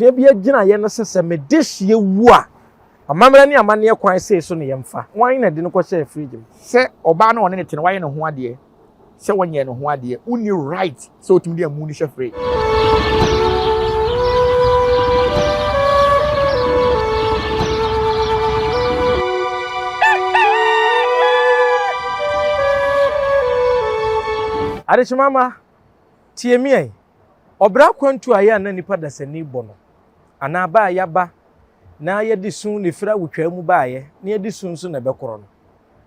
Abusua bi agyinaeɛ no sɛ sɛ me dehyeɛ wu a, amammerɛ ne amanneɛ kwan sei so na yɛmfa. Hwan na ɛde no kɔhyɛɛ fridge mu? Sɛ ɔbaa no a ɔne no te no wayɛ ne ho adeɛ sɛ ɔnyɛɛ ne ho adeɛ, wonni right sɛ wotumi de amu no hyɛ fridge. Adekyema mma, tie me ɛ. Ɔbra akwantu a ɛyɛ a na nnipa dasani bɔ no, anaa ba a yɛaba na yɛde su na efiri awotwaa mu baeɛ na yɛde su nso na ɛbɛkorɔ no,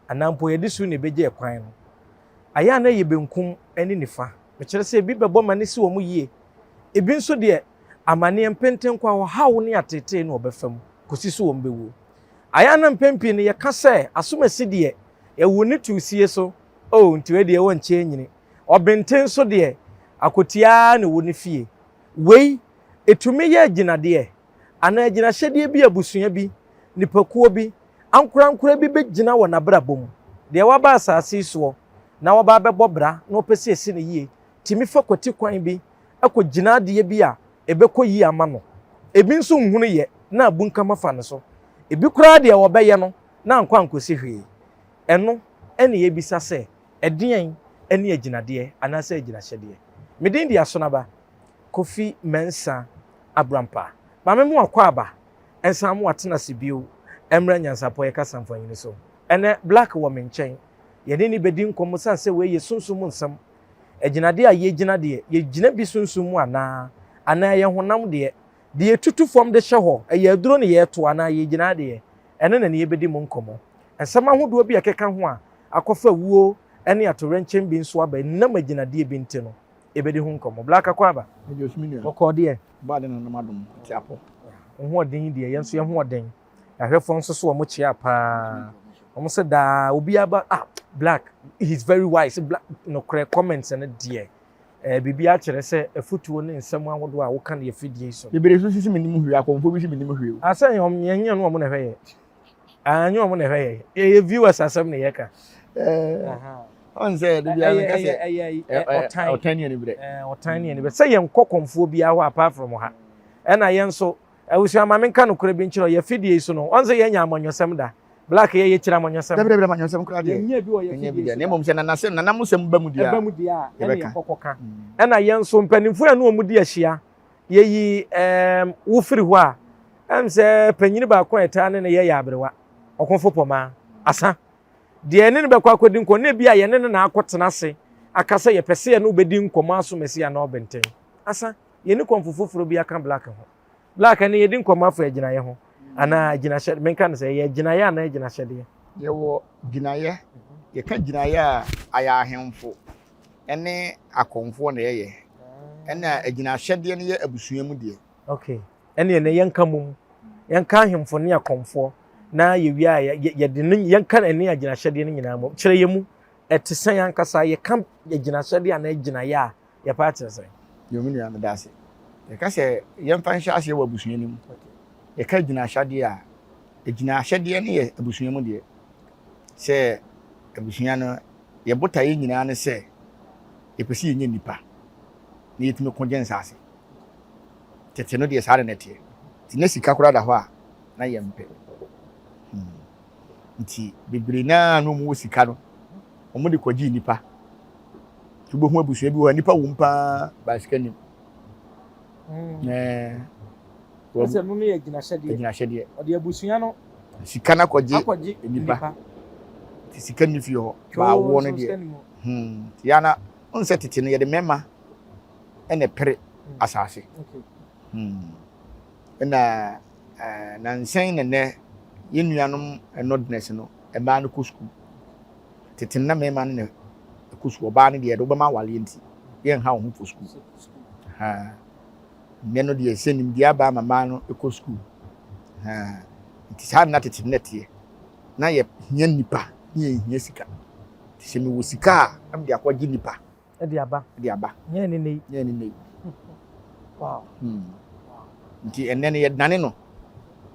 anaa mpo yɛde su na ebegye ɛkwan no, ayɛ a na ɛyɛ benkum ne nifa. Mekyerɛ sɛ ebi bɛbɔ ma no si wɔn yie, ebi nso deɛ amaneɛ, mpentenkwa, ɔhaw ne ateetee na wɔbɛfa mu kɔsi so wɔn bɛwuo. Ayɛ a na mpɛn pii no yɛka sɛ asomasi deɛ yɛwoo no too sie so, oh nti wei deɛ wɔnkyɛ nyini. Ɔbenten nso deɛ, akotia ara na ɛwɔ ne fie. Wei, ɛtumi yɛ agyinadeɛ anaa agyinahyɛdeɛ bi a abusua bi, nipakuo bi, ankorankorɛ bi bɛgyina wɔ n'abrabɔ mu. Deɛ waba asase yi soɔ na waba abɛbɔ bra na ɔpɛ sɛ ɛsi no yie tumi fa kwati kwan bi kɔgyina adeɛ bi a ɛbɛkɔ yie ama no. Ebi nso nhunu yɛ na abunkam afa ne so. Ebi koraa deɛ wɔbɛyɛ no na ankɔ ankɔsi hwee. Ɛno na yɛbisa sɛ, Ɛdeɛn ne agyinadeɛ anaasɛ agyinahyɛdeɛ? Me din de Asonaba Kofi Mensah Abrampah. Maame mo akwaaba nsan mo atena ase bio mmra Nyansapɔ Yɛ Kasa Mfonini so. Ɛnnɛ Black wɔ me nkyɛn. Yɛne no bɛdi nkɔmmɔ sane sɛ wei yɛ sunsum mu nsɛm. Agyinadeɛ a yɛgyina deɛ, yɛgyina bi sunsum mu anaa? Anaa ɛyɛ honam deɛ? Deɛ yɛtutu fam de hyɛ hɔ, ɛyɛ aduro na yɛreto anaa yɛgyina adeɛ? Ɛno na ne yɛbɛdi mu nkɔmmɔ. Nsɛm ahodoɔ bi a ɛkeka ho a akɔfa wuo ne atoyerɛnkyɛm bi nso aba ɛnam agyinadeɛ bi nti no, yɛbɛdi ho nkɔmmɔ. Black Akwaaba, bɔkɔɔ deɛ? Wo ho ɔden yi deɛ, yɛn nso yɛn ho ɔden. Ahwɛfoɔ nso so wɔn kyea paa. Wɔn sɛ daa obiara ba, ah, Black, he is very wise. Black, nokorɛ comments no deɛ, eh, biribi akyerɛ sɛ afutuo ne nsɛm ahodoɔ a woka no yɛ fidie yi so. Bebree nso sisi menim hwee, akɔmfoɔ bi si menim hwee o. Asɛ yɛn nyɛ no wɔn na ɛhwɛ yɛ. Ah, nyɛ wɔn na ɛhwɛ yɛ. Yɛyɛ viewers asɛm na yɛka. Ɔn sɛ de biara nka sɛ ɔtan ɔtan ne anibrɛ. Ɔtan ne anibrɛ. Sɛ yɛn kɔ kɔmfoɔ biara hɔ apart from ha. Ɛna yɛn nso abusua ma menka nokorɛ bi nkyerɛ yɛ fidie yi so no. Ɔn sɛ yɛnya amanyɔsɛm da. Black yɛ yɛkyerɛ amanyɔsɛm. Dabi dabi amanyɔsɛm koraa deɛ. Yɛnyɛ bi wɔ yɛ fidie so. Na mmom sɛ nanasɛm nanamosɛm ba mu deɛ a. Ɛba mu deɛ a ɛna yɛkɔkɔ ka. Ɛna yɛn nso mpanimfoɔ yɛn ne wɔn di ahyia. Yɛyi ɛɛm wo firi hɔ a, ɛm sɛ panyin baako a ɛtaa ne no yɛ yɛ aberewa, ɔkofo pɔmaa, asa. Deɛ yɛne no bɛkɔ akɔdi nkɔmmɔ, na ebi a yɛne no na akɔtena ase aka sɛ yɛpɛ sɛ yɛne wo bɛdi nkɔmmɔ asomasi anaa ɔbɛntɛn. Asa, yɛnni kɔmfo foforɔ bi aka Black ho. Black, ɛne yɛdi nkɔmmɔ afa agyinaeɛ ho anaa agyinahyɛ, menka no sɛ ɛyɛ agyinaeɛ anaa agyinahyɛdeɛ. Yɛwɔ gyinaeɛ, yɛka gyinaeɛ a, ayɛ ahemfo ne akɔmfoɔ na ɛyɛ, ɛna agyinahyɛdeɛ no yɛ abusua mu deɛ. Okay, ɛne ɛnɛ yɛnka mom, yɛnka ahemfo ne akɔmfoɔ na yɛwie a yɛde no yɛnka ɛne agyinahyɛdeɛ no nyinaa mom. Kyerɛ yɛ mu, ɛte sɛn ankasa yɛka agyinahyɛdeɛ anaa agyinaeɛ a yɛpɛ akyerɛ sɛn? Yo, me nua, meda ase. Yɛka sɛ yɛmfa nhyɛ aseɛ wɔ abusua no mu. Yɛka agyinahyɛdeɛ a, agyinahyɛdeɛ no yɛ abusua mu deɛ. Sɛ abusua no, yɛn botaeɛ nyinaa ne sɛ yɛpɛ sɛ yɛnya nnipa na yɛtumi ko gye nsaase. Tete no deɛ saa na na ɛteɛ. Nti na sika koraa da hɔ a na yɛmpɛ. Hmm. Nti bebree naa na wɔn wɔ sika no, wɔn de kɔgye nnipa. Nti wobɛhu abusua bi wɔ hɔ a nnipa wom paa, baa sika nim. Hmm. Ɛɛ. Ɛsɛ no no yɛ agyinahyɛdeɛ. Agyinahyɛdeɛ. Ɔde abusua no. Sika no akɔgye. Akɔgye nipa. Nti sika nni fie hɔ. Baawoɔ no deɛ. Hmm. Nti yɛ ana n sɛ tete no yɛde mmarima ɛna ɛpere hmm. asase. Hmm. Ɛna ɛɛ nansɛn na nɛ yɛn nuanom ɛnɔdnɛs no mmaa no kɔ sukuu. Tete no na mmarima no na ɛkɔ sukuu. Ɔbaa no deɛ yɛde wobɛma awareɛ nti yɛnha wo ho kɔ sukuu. Ha. Nnɛ no deɛ sɛ nimdeɛ aba ama mmaa no kɔ sukuu. Nti saa na tete no na ɛteɛ. Na yɛhia nnipa ne yɛnhia sika. Nti sɛ mewɔ sika a, na mede akɔgye nnipa. De aba. De aba. Nyɛ ne nnɛ yi. Nyɛ ne nnɛ yi. Wow. Hmm. Nti ɛnnɛ no yɛdane no.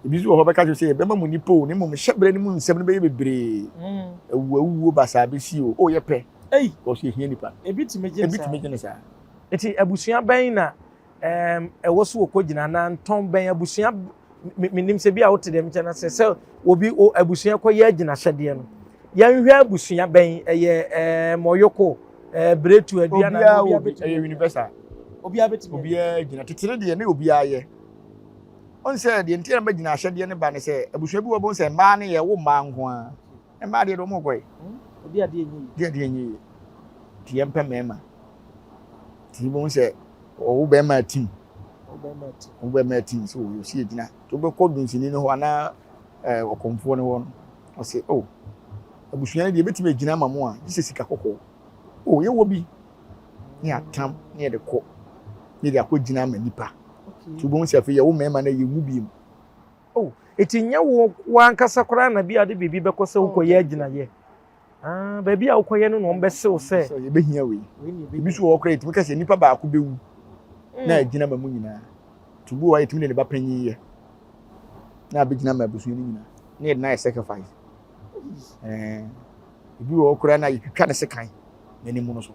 Ebi nso wɔ hɔ bɛka kyerɛ sɛ yɛbɛma mo nnipa o, na mmom hyɛbrɛ no mu nsɛm no bɛyɛ bebree. Hmm. Awu awuo basaa bɛsi o. O yɛpɛ. Ei. Because yɛhia nnipa. Ebi tumi gye ne saa. Ebi tumi gye ne saa. Nti abusua bɛn na. ɛɛm ɛwɔ so wɔkɔgyina anaa ntɔn bɛn abusua menim sɛ bi a wote dɛm kyɛ no sɛ sɛ obi o abusua kɔyɛ agyinahyɛdeɛ no yɛnhwɛ abusua bɛn ɛyɛ ɛɛm ɔyoko ɛɛ beretu aduana obiara wɔ bi ɛyɛ universal obiara bɛtumi obiara gyina tete ne deɛ ne obiara yɛ ɔn sɛ deɛ nti na bɛgyina ahyɛdeɛ no ba ne sɛ abusua bi wɔ bɛn sɛ mmaa no yɛ wo mmaa nko ara mmaa deɛ deɛ wɔn kɔɛ Odi adeɛ nyɛ yie. Di adeɛ nyɛ yie. Nti yɛn pɛ mmarima. Nti wɔn sɛ ɔwo bɛrima atim. Ɔwo bɛrima atim so wɔyɛ osi egyina. Nti wobɛkɔ dunsini no hɔ anaa ɛɛ ɔkɔmfoɔ no hɔ no ɔsɛ o oh, abusua no deɛ ebetumi egyina ama mo a gye sɛ sika kɔkɔɔ. O oh, yɛwɔ bi ne atam ne yɛde kɔ ne yɛde akɔ gyina ama nipa. Nti wobɛhu sɛ afei yɛwo mmarima no yɛnwu bi mu. Oh, eti nyɛ wo w'ankasa koraa na bi a wode biribi bɛkɔ sɛ wokɔyɛ agyinayɛ. Ah, baabi a wokɔyɛ no na wɔbɛsew sɛ. Sɛ yɛbɛhia wei. Ebi nso wɔ hɔ koraa yɛtumi ka sɛ nipa baako bɛwu na mm. agyina ma mu nyinaa. Nti obi wɔ hɔ a yɛtumi de ne ba panyin yɛ na abɛgyina ma abusua no nyinaa na yɛde no ayɛ sacrifice. Eh, ebi wɔ hɔ koraa na yɛtwitwa ne sekan n'anim no so.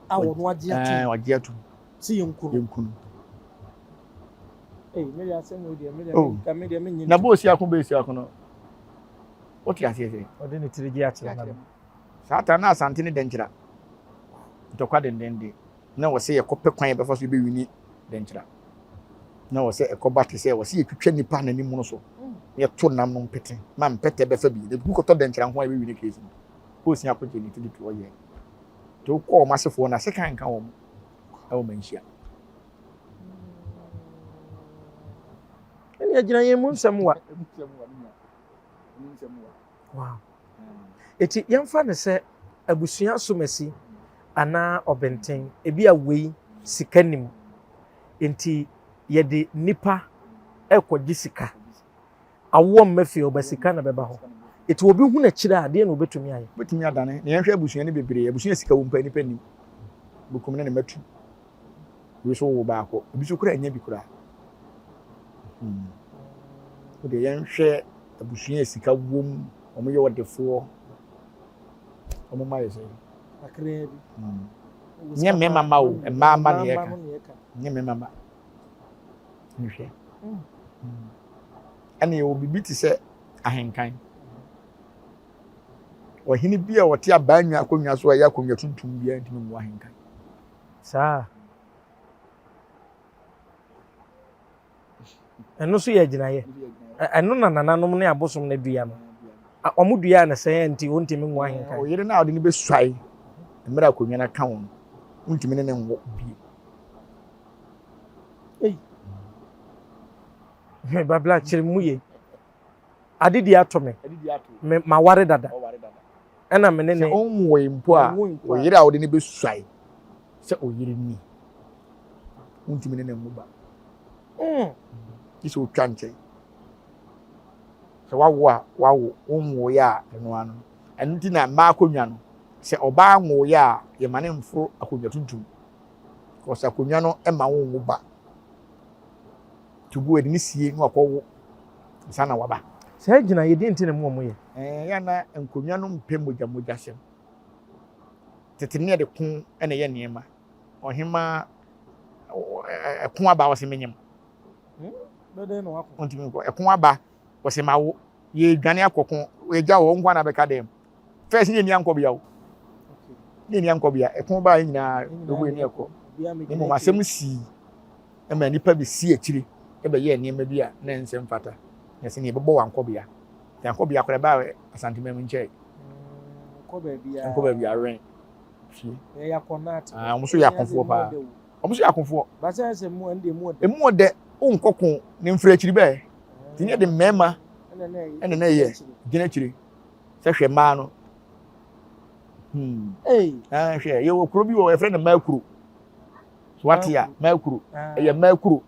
A wɔn agye atum. Eh, wagye atum. Sɛ yɛnku no. Yɛnku no. Oh. Na bó osi ako bó esi ako no wote aseɛ sɛ. Ɔde ne tiri gye akyerɛ ma no. Saa ta na Asante ne Dɛnkyira ntɔkwa dendenden na wɔ sɛ yɛkɔpɛ kwan yɛbɛfa so yɛbɛwini Dɛnkyira na wɔ sɛ ɛkɔba te sɛ wɔ sɛ yɛtwitwa nipa n'anim no so na yɛto nam no mpete ma mpɛtɛ bɛfa bi na ebi kɔtɔ Dɛnkyira nko a yɛbɛwini case no bó osi ako gye ne tiri to ɔyɛ nti wokɔ wɔn asefoɔ na sekan nka wɔn ɛwɔ manhyia. Ɛne agyina yɛn mu nsɛm wa. Wow. Eti yɛmfa no sɛ abusua asomasi anaa ɔbɛnten, ebi a wei sika nim. Nti yɛde nipa ɛkɔgye sika. Awoɔ mma fie ɔba sika na bɛba hɔ. Eti obi hu n'akyiri a adeɛ na obetumi ayɛ. Obetumi adane. Na yɛnhwɛ abusua no bebree. Abusua sika wɔ mpa nipa nim. Bokum ne ne matu. Ebi nso wo baako, ebi nso koraa nya bi koraa. Hmm. Wo deɛ yɛnhwɛ abusua a sika wom, wɔn yɛ ɔdefoɔ, wɔn mma yɛ sɛ. Kakraa bi. Hmm. Nyɛ mmarima mma o, mmaa mma na yɛka. Nyɛ mmarima mma. Nhwɛ. Hmm. Ɛna yɛwɔ biribi te sɛ ahenkan. Ɔhene bi a ɔte abaa akonnwa so a ɛyɛ akonnwa tuntum biara ntumi ngu ahenkan. Saa. Ɛno nso yɛ agyinaeɛ. Ɛno na nananom ne abosom no dua no. Wɔn dua na sɛ nti wɔntumi nwo ahenkan. Ɔyere no a ɔde no bɛsuae mmerɛ akonnwa no aka wɔn no, wontumi ne no nwo bio. Ei. Babla kyerɛ mu ye. Adedi ato me. Me maware dada. Ɛna me ne ne. Sɛ ɔnwoe mpo a, ɔyere a ɔde no bɛsuae sɛ ɔyere ni. Wontumi ne no nwo ba. Mm. Gye sɛ ɔtwa nkyɛn. Sɛ wawo a, wawo. Wonwoeɛ a, ɛno ano. Ɛno nti na mmaa akonnwa no, sɛ ɔbaa nwoeɛ a, yɛma no mforo akonnwa tuntum. Because akonnwa no ma wonwo ba. To go ɛde ne sie na wakɔwo nsa na waba. Saa gyina yɛ deɛ nti na mu wɔn yɛ. Ɛɛ yɛ na nkonnwa no mpɛ mogya mogya sɛm. Tete ne yɛde ko na ɛyɛ nneɛma. Ɔhema ɛko aba ɔsɛ menyem. Hmm? Bɛdɛn na wako. Ntumi nkɔ ɛko aba ɔsɛ mawo. Yɛdwane akɔko yɛgya wɔ nko na bɛka dɛm. First ne yɛni ankɔbea o. Ne yɛni ankɔbea ɛko baa yɛ nyinaa ɛwɔ yɛni ɛkɔ. Ne mmom asɛm sii. ma nnipa besii akyiri bɛyɛɛ nneɛma bi a na ɛnsɛ mfata. Na sɛ nea ɛbɛbɔ wɔn ankɔbea. Nti ankɔbea koraa ɛbaa Asanteman mu nkyɛe. Nkɔ baabi a awɛn fie. Ah, wɔn nso yɛ akofoɔ paa. Wɔn nso yɛ akofoɔ. Emu ɔdɛ, wonkɔ ko ne mfiri akyiri bɛɛ. Nti ne yɛde mmarima ɛna na ɛyɛ gyina akyiri sɛ hwɛ mmaa no. Hmm. Ah, hwɛ yɛwɔ kuro bi wɔ yɛfrɛ no mmaa kuro. So wate a mɛkuro ɛyɛ mɛkuro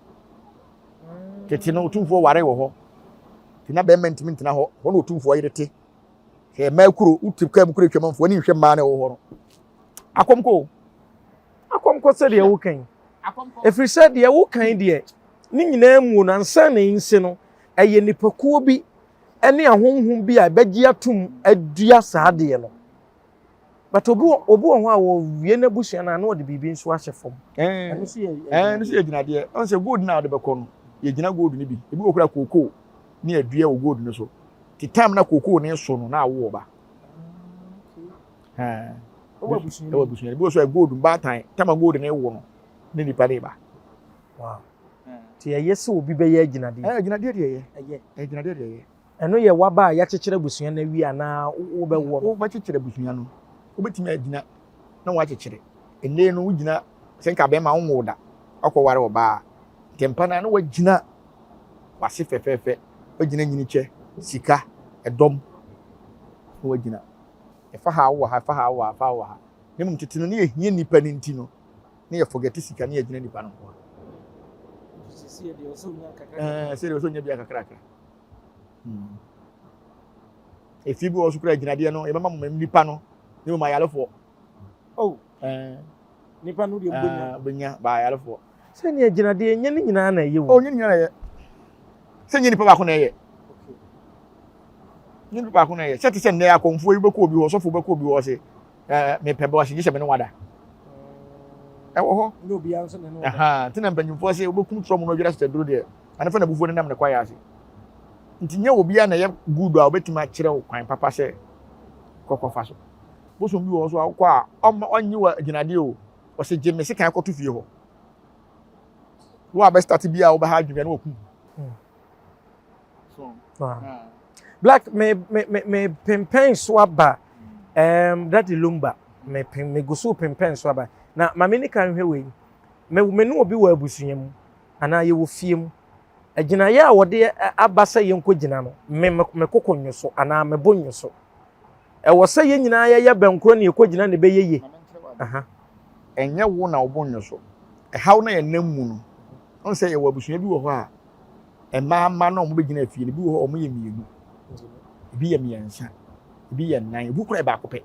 tete no otumfoɔ ware wɔ hɔ te na bɛrima ntumi ntena hɔ hɔ na otumfoɔ yere te sɛ mɛkuro wote kaa mu kuro atwa manfoɔ ne nhwɛ mmaa na ɛwɔ hɔ no akɔmkɔ akɔmkɔ sɛ deɛ wokan ɛfiri sɛ deɛ wokan deɛ ne nyinaa mu no ansa na nsi no ɛyɛ nipakuo bi ne ahonhom bi a ɛbɛgye atom adua saa deɛ no. But obi wɔ obi wɔ hɔ a wɔwie n'abusua no a na ɔde biribi nso ahyɛ fam. Ɛno nso yɛ ɛno nso yɛ gyinadeɛ. Ɔn sɛ gold no a wɔde bɛkɔ no, yɛgyina gold no bi. Ebi wɔ kora kookoo ne adua wɔ gold no so. Ti time na kookoo no so no na awo wɔ ba. Ah. Ɛwɔ abusua no. Ɛwɔ abusua no. Ebi wɔ so a gold baatan, time a gold no wo no ne nipa de ba. Wow. Ti ɛyɛ sɛ obi bɛyɛ agyinadeɛ. Ɛyɛ agyinadeɛ deɛ ɛyɛ. Ɛyɛ. Agyinadeɛ deɛ ɛyɛ. Ɛno yɛ w'aba a yɛakyekyere abusua no awie anaa wobɛwoɔ no? Wobɛkyekyere abusua no. Wobɛtumi agyina na woakyekyere. Ɛnnɛ yi no wogyina sɛ nka bɛrima wonwoo da, woakɔware ɔbaa a, ntɛmpa no ara na woagyina w'ase fɛfɛɛfɛ, woagyina nyinikyɛ, sika, ɛdɔm na woagyina. Ɛfa ha a wowɔ ha, ɛfa ha a wowɔ ha, ɛfa ha a wowɔ ha. Na mmom tete no na yɛhia nnipa no nti no, na yɛ forget sika na yɛgyina nnipa no nko ara. Ɛɛ, sɛ deɛ ɔsɛ onya bi akakrakra. Hmm. Efi bi wɔ so kura gyinadeɛ no yɛbɛma mo nipa no ne mo ayarefoɔ. Oh. Ɛɛ. Nipa no deɛ benya. Ɛɛ benya ba ayarefoɔ. Sɛnea gyinadeɛ nyɛ ne nyinaa na ɛyɛ o. Oh nye ne nyinaa na ɛyɛ. Sɛ nye nipa baako na ɛyɛ. Nye nipa baako na ɛyɛ. Sɛ te sɛ nnɛ akɔnfoɔ yi bɛkɔ obi hɔ sɔfo bɛkɔ obi hɔ sɛ ɛɛ mepɛ bɛ ɔsi gye sɛ me ne wada. Ɛwɔ hɔ. Ne obiara nso ne ne wada. Nti na mpanyinfoɔ sɛ wobɛkum trɔm no adwira sɛ duro deɛ. Ɛno fa n'abufuo nenam ne kwaeɛ ase. Nti nyɛ obiara na ɛyɛ good a obetumi akyerɛ wo kwan papa sɛ kɔkɔfa so. Bosom bi wɔ hɔ so a wokɔ a ɔmma ɔnnye wo agyinadeɛ o. Ɔsɛ gye me sekan kɔto fie hɔ. Wo a bɛstarte bi a wobɛha adwene na wakum. Black me me me me pempɛn so aba um, Daddy Lumba me pem me gu so pempɛn so aba na maame ni kan hwɛ wei me me ne obi wɔ abusua mu anaa yɛwɔ fie mu. Agyinaeɛ a wɔde aba sɛ yɛnkɔgyina no, me me koko nnwo so anaa me bo nnwo so. Ɛwɔ sɛ yɛn nyinaa yɛyɛ bɛnkorɔ na yɛkɔgyina na ɛbɛyɛ yie. Aha. Ɛnyɛ wo na wo bo nnwo so. Ɛhaw no a yɛnam mu no, wohu sɛ yɛwɔ abusua bi wɔ hɔ a, mmaa mma no a wɔbɛgyina fie no, ebi wɔ hɔ a wɔyɛ mmienu, ebi yɛ mmiɛnsa, ebi yɛ nnan, ebi koraa yɛ baako pɛ.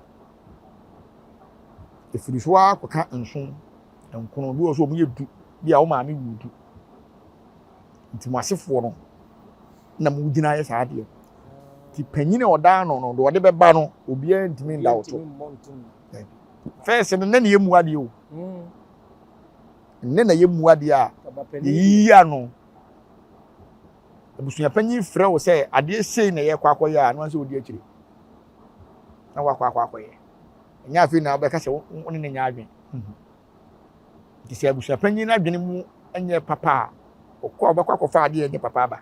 Ɛfiri so ara kɔka nson. Nkono, bi wɔ so wɔn yɛ du, bi a wo maame wu du. Nti mo asefoɔ no na mo gyina ayɛ saa adeɛ. Nti panyin a ɔda ano no, deɛ ɔde bɛba no, obiara ntumi nda wo to. Fɛs no, nne na yɛmmu adeɛ o. Nne na yɛmmu adeɛ a yɛyiyi ano. Abusua panyin frɛ wo sɛ adeɛ sei na yɛkɔ akɔyɛ a, no ansɛ wodi akyire. Na wakɔ akɔ akɔyɛ. Ɛnyɛ afei na wobɛka sɛ wo ne no nyɛ adwene. Nti sɛ abusuapanyin no adwene mu nyɛ papa a, ɔkɔ a ɔbɛkɔ akɔfa adeɛ a ɛnyɛ papa aba.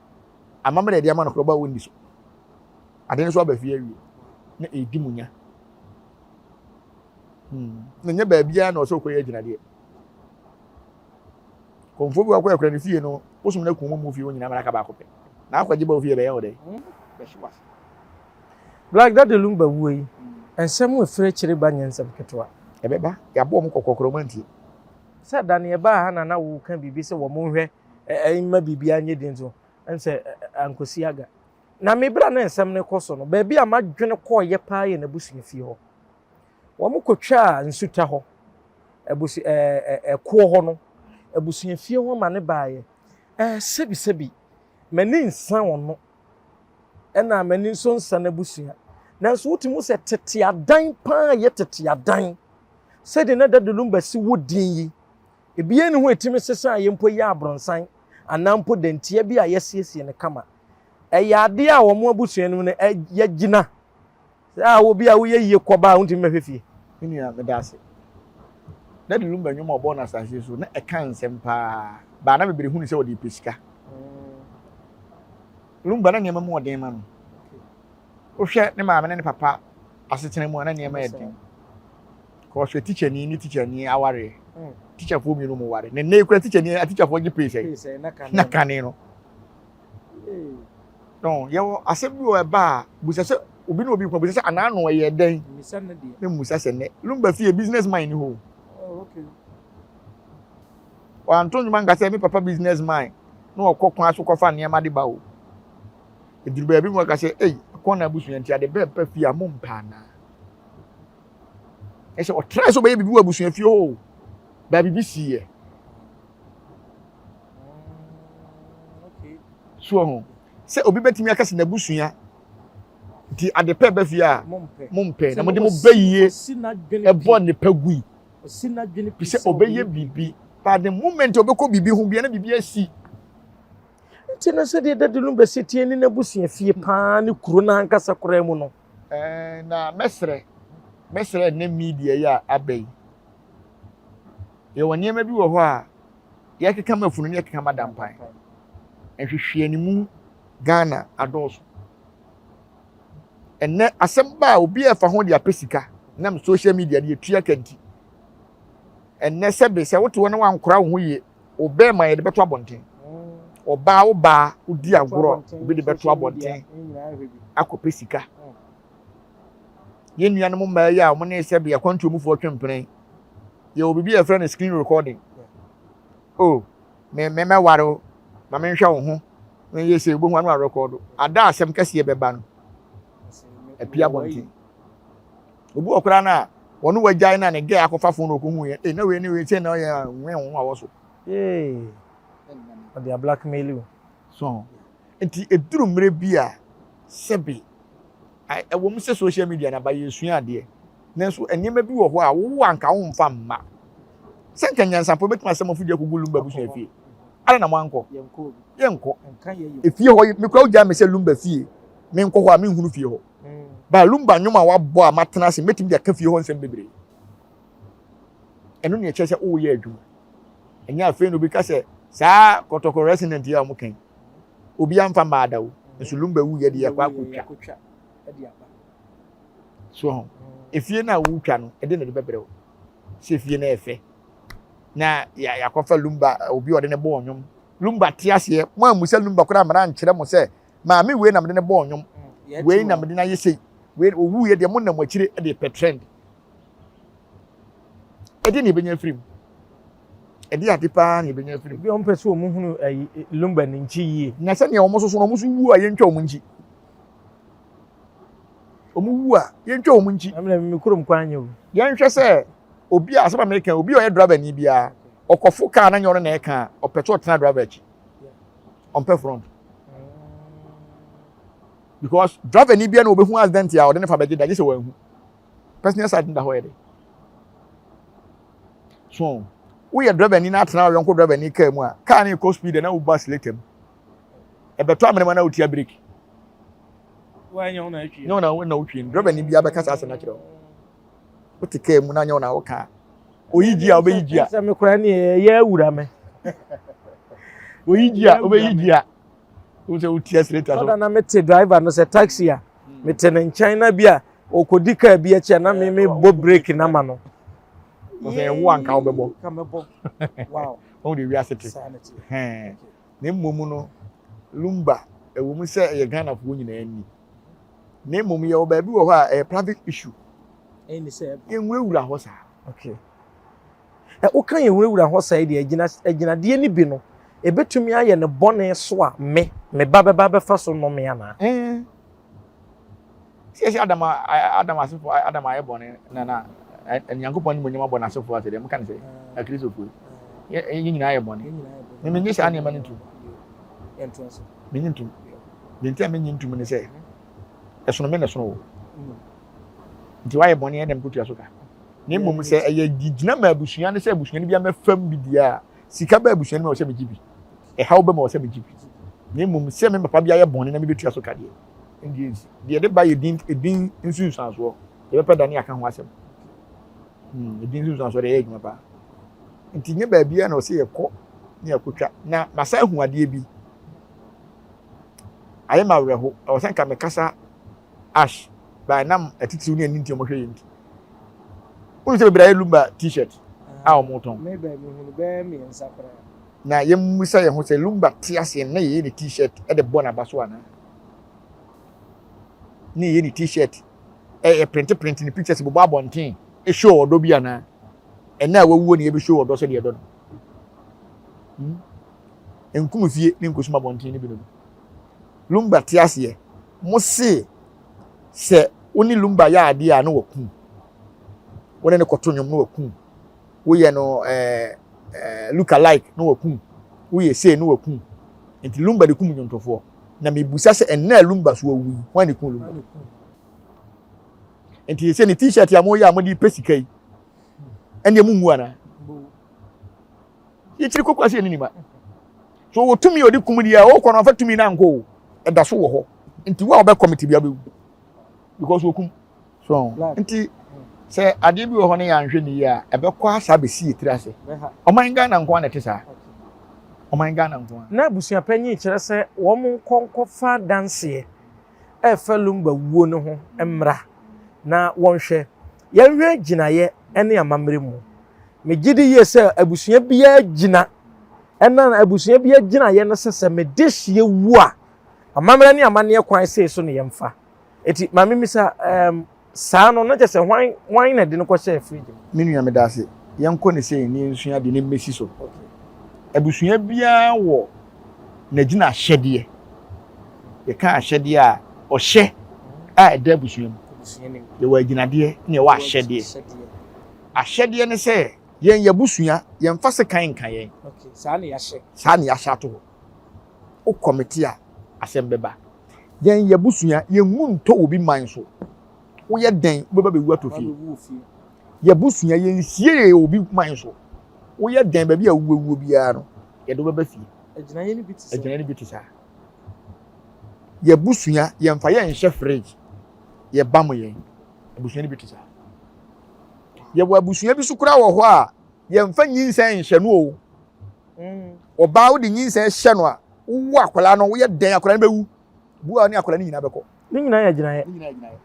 Amammerɛ a yɛde ama no koraa ɔba a ɔnni so. Ade no nso aba fie awie na ɛredi mu nya. Hmm. Na nyɛ baabiara na ɔsɛ ɔkɔyɛ agyinadeɛ. Kɔmfoɔ bi wakɔ akura ne fie no, wosom no akum mu fie hɔ nyinaa ma no aka baako pɛ. Na akɔgye ba ofie bɛyɛ wo dɛn? Bɛhye w'ase. Black Daddy Lumba wuo yi, nsɛm a ɛfiri akyire ba nyɛ nsɛm ketewa. Ɛbɛba. Yɛabɔ wɔn kɔkɔ koraa wɔn antie. Sɛ da no yɛbaa ha na na woka biribi sɛ wɔn nhwɛ mma biribiara nyɛ din so, ɛne sɛ ankɔsi aga. Na me berɛ a na nsɛm no rekɔ so no, baabi a m'adwene kɔeɛ paa yɛ n'abusuafie hɔ. Wɔkɔtwaa nsuta hɔ, abusu ɛɛ ɛkoɔ hɔ no, abusuafie hɔ ma ne baeɛ. Ɛɛ sɛbisɛbi, m'ani nsa ɔno, ɛna m'ani nso nsa n'abusua. Nanso wotumi hu sɛ tete adan paa yɛ tete adan. Sɛdeɛ na Daddy Lumba si wɔ din yi, ebiara nni hɔ a ɛtumi sesa a yɛ mpo yɛ abrɔnsan anaa mpo dantia bi a yɛasiesie no kama. Ɛyɛ adeɛ a wɔn abusua no mu no yɛgyina Sɛ a obi a woyɛ yie kɔba a wontumi mmɛhwɛ fie. Me nua, meda ase. Daddy Lumba nnwom a ɔbɔɔ no asase so na ɛka nsɛm paa. Baa na bebree hu no sɛ ɔde repɛ sika. Lumba na nneɛma mu ɔden ma no. Wohwɛ ne maame ne ne papa asetena mu a na nneɛma yɛ den. Kɔhwɛ tikyani ne tikyani awareɛ. Tikyafoɔ mmienu mu ware. Ne nnɛ yi kura tikyani atikyafoɔ gye pay sɛ na kane no. No, yɛwɔ asɛm bi wɔ ɛba a, busa sɛ obi ne obi kɔ, busa sɛ anaa no ɛyɛ dɛn? Ne mmusa sɛ nnɛ. Lumba fie business man ni hɔ. Oh, okay. Wanto nnwuma nka sɛ me papa business man na ɔkɔ kwan so kɔfa nneɛma de ba o. Eduru baabi mu ɔka sɛ, ei, kɔn na abusua nti ade bɛɛ pa fie a mo mpa anaa? Ɛsɛ ɔtra sɛ ɔbɛyɛ biribi wɔ abusua fie hɔ o. Baabi bi siiɛ. So ho sɛ obi bɛtumi aka sɛ n'abusua Nti ade pɛ ba fie a, mompɛ. Na mode mo bayie bɔ nnepa gui. Fi sɛ ɔbɛyɛ biribi. But the moment ɔbɛkɔ biribi ho bia na biribi asi. Nti no sɛdeɛ Daddy Lumba si teɛ ne n'abusua fie paa ne kuro no ankasa koraa mu no. Ɛɛ na mɛsrɛ, mɛsrɛ ɛnɛ media yi a aba yi. Yɛwɔ nneɛma bi wɔ hɔ a yɛkeka ma funu ne yɛkeka ma dampan. Nhwehwɛanimu Ghana adɔɔso. Ɛnɛ asɛm ba a obi a ɛfa ho de apɛ sika nam social media de etua ka nti. Ɛnɛ sɛbe sɛ wote hɔ na wankora wo ho yie, wo bɛrima yɛde bɛto abɔnten. Ɔbaa wo baa wodi agorɔ obi de bɛto abɔnten akɔpɛ sika. Yɛn nuanom mmaa yi a wɔn ne sɛbe akwantuo mufoɔ twe mpena yi, yɛwɔ biribi a yɛfrɛ no screen recording. Oh, me me mɛware wo, ma menhwɛ wo ho, menyɛ sɛ wobɛhu ano arekɔdo. Ada asɛm kɛseɛ bɛba no, apia abɔnten. Obi wɔ koraa no a, wɔne wagyae no a ne gɛ akɔfa fon no ɔkɔhu yɛ, eh, na wei ne wei sɛ na ɔyɛ nwee ho a wɔ so. Ɔde a blackmail wo. So, nti ɛduru mmerɛ bi a, sɛbe, ɛwɔ mu sɛ social media na ba yɛsua adeɛ, nanso nneɛma bi wɔ hɔ a wowɔ anka womfa mma. Sɛ nka nyansapɔ bɛtumi asɛ mɔfo gya kɔgu Lumba abusua fie. Ada na moankɔ? Yɛnkɔ. Efie hɔ, mekura wogyaa me sɛ Lumba fie, menkɔ hɔ a menhunu fie hɔ. Ba Lumba nnwom a wabɔ a matena ase, mɛtumi de aka fie hɔ nsɛm bebree. Ɛno ne ɛkyerɛ sɛ woyɛ adwuma. Ɛnyɛ afei na obi ka sɛ saa kɔtɔkɔ resident yi a wɔn kan obi amfa mmaa da o, nso Lumba wu yɛ de yɛkɔ akɔtwa. So ho efie no a wotwa no ɛde na ɛde bɛbrɛ wo sɛ efie no ɛfɛ na yɛakɔfa Lumba obi a ɔde ne bɔɔ nnwom. Lumba te aseɛ mo ammu sɛ Lumba koraa mmara nkyerɛ mo sɛ maame wei na mede ne bɔɔ nnwom wei na mede no ayɛ sei wei owu yɛ deɛ mo nam akyire de pɛ trend. Ɛdeɛ na yɛbɛnya afiri mu? Ɛdeɛ ade paa na yɛbɛnya afiri mu? Ebi wɔn pɛ sɛ wɔn hunu ɛyi Lumba ne nkyi yie. Na sɛnea wɔn soso no wɔn nso wu a yɛntwa wɔn nkyi. Wɔn wu a yɛntwa wɔn nkyi. Ɛmina mi kurom kwan nyɛ o. Yɛnhwɛ sɛ obi a asɛm a meka obi a ɔyɛ driver ni biara ɔkɔfo kaa na nyɛ ɔno na ɛka a ɔpɛ sɛ ɔtena driver akyi ɔmpɛ front because driver ni biara na ɔbɛhu accident a ɔde ne fa bɛgye da gye sɛ wɔanhu. Passenger side no da hɔ yɛ de. So woyɛ driver ni na atena ɔyɔnko driver ni kaa mu a kaa no kɔ speed na wobɔ accelerator mu. Ɛbɛtɔ amena mu na wotia brake. Nyɛ wo na wo na wotwie no. Driver ni bi abɛka saa asɛm no akyerɛ wo. Wote kaa mu na nyɛ wo na woka. Oyi gyi a wobɛyi gyi a. Sɛ me koraa ne ɛyɛ awura me. Oyi gyi a wobɛyi gyi a. Wo sɛ wotia accelerator so. Ɔda na mete driver no sɛ taxi a mete ne nkyɛn na bi a ɔkɔdi kaa bi akyi a na me me bɔ break na ma no. Sɛ ɛwo anka wobɛbɔ. Ka mɛbɔ. Wow. Wɔn de wiase te. Hɛn. Na mmom no Lumba ɛwɔ mu sɛ ɛyɛ Ghanafoɔ nyinaa ni. Na mmom yɛwɔ baabi wɔ hɔ a ɛyɛ private issue. Yɛnwurawura hɔ saa. Okay. Ɛ woka yɛnwurawura hɔ saa deɛ agyina agyinadeɛ no bi no ebetumi ayɛ ne bɔne so a me me ba bɛba bɛfa so nnome anaa? Ɛɛ. Sɛ yɛsɛ Adam Adam asefo Adam ayɛ bɔne na na Nyankopɔn animuonyam abɔ n'asefo ase deɛ moka ne sɛ Akristofoɔ yi yɛn nyinaa yɛ bɔne. Me menye saa nneɛma no ntom. Menye ntom. Deɛ nti a menye ntom ne sɛ ɛsono me na ɛsono wo. Nti wayɛ bɔne ɛna mkotua so ka. Na mmom sɛ ɛyɛ gyina ma abusua no sɛ abusua no bi amɛfam bi deɛ a sika ba abusua no mu a ɔsɛ megye bi. Ɛhaw ba mu a ɔsɛ megye bi. Na mmom sɛ me papa bi ayɛ bɔne na mebɛtua so ka deɛ ɛndeɛ nsi. Deɛ ɛde ba yɛ din edin nsunsuansoɔ. Yɛbɛpɛ da ne aka ho asɛm. Hmm, edin nsunsuansoɔ deɛ ɛyɛ adwuma paa. Nti nyɛ baabiara na ɔsɛ yɛkɔ ne yɛkɔtwa. Na masan ahu adeɛ bi. Ayɛ me awerɛho. Ɛwɔ sɛ nka mekasa ash by nam atitiriw ne ani nti wɔhwɛ yɛn nti. Wonim sɛ bebree ayɛ lumba t-shirt a wɔtɔn. Na yɛmmisa yɛn ho sɛ lumba te aseɛ na yɛyɛ ne t-shirt de bɔ n'aba so anaa? Ne yɛyɛ ne t-shirt ɛyɛ printe printe ne pictures bobɔ abɔnten show ɔdɔ bi anaa? Ɛnna a wawuo ne yɛbɛshow ɔdɔ sɛdeɛ ɛdɔ no. Hmm? Nkum fie ne nkosum abɔnten no bi no. Lumba te aseɛ. Mo se sɛ wo ne Lumba yɛ adeɛ a na wakum. Wo ne no kɔto nnwom na wakum. Woyɛ no ɛɛ ɛɛ look alike na wakum. Woyɛ sei na wakum. Nti Lumba de kum nnwomtofoɔ. Na mebusa sɛ ɛnnɛ a Lumba so awu yi, hwan na ekum Lumba? Nti sɛ ne t-shirt a moyɛ a mode pɛ sika yi, ɛnneɛ mo nwu anaa? Yɛkyiri koko ase ɛne nima. So wɔ tumi a ɔde kum deɛ a ɔkɔ no afa tumi no ankɔ o, ɛda so wɔ hɔ. Nti wo a wɔbɛ kɔmiti bia bɛwu because wɔkum. So nti sɛ adeɛ bi wɔ hɔ no yɛanhwɛ ne yie a ɛbɛkɔ asa abɛsi yɛ tiri ase. Ɔman Ghana nko ara na ɛte saa. Ɔman Ghana nko ara. Na abusuapanyin kyerɛ sɛ wɔn nkɔ nkɔfa adanseɛ ɛrefa Lumba wuo no ho mmra na wɔnhwɛ. Yɛnhwɛ gyinaeɛ ne amammerɛ mu. Megye di yie sɛ abusua biara gyina ɛna abusua biara gyinaeɛ no sɛ sɛ me dehyeɛ wu a, amammerɛ ne amanneɛ kwan sei so na yɛmfa. Eti maame misa um, saa no na kyerɛ sɛ hwan hwan na ɛde no kɔhyɛɛ fridge mu? Me nua meda ase. Yɛnkɔ ne sei na yɛnsua adeɛ na mmɛsi so. Abusua biara wɔ n'agyinahyɛdeɛ. Yɛka ahyɛdeɛ a, ɔhyɛ a ɛda abusua mu. Yɛwɔ agyinadeɛ na yɛwɔ ahyɛdeɛ. Ahyɛdeɛ ne sɛ yɛn yɛabusua yɛmfa sekan nka yɛn. Saa na yɛahyɛ. Saa na yɛahyɛ ato hɔ. Wo kɔmete a, asɛm bɛba. Yɛn yɛabusua yɛnwu ntɔ obi man so. Woyɛ dɛn wobɛba bɛwu atɔ fie. Yɛabusua yɛnsie yɛn obi man so. Woyɛ dɛn baabi a wowuo biara no yɛde wo bɛba fie. Agyinaeɛ no bi te saa. Agyinaeɛ no bi te saa. Yɛabusua yɛmfa yɛn nhyɛ fridge yɛbam yɛn. Abusua no bi te saa. Yɛwɔ abusua bi so koraa wɔ hɔ a yɛmfa nyinsɛn nhyɛ no o. Mm. Ɔbaa wode nyinsɛn hyɛ no a wowo akwadaa no woyɛ dɛn akwadaa no bɛwu. Bu a ne akwadaa no nyinaa bɛkɔ. Ne nyinaa yɛ agyinaeɛ. Ne nyinaa yɛ agyinaeɛ.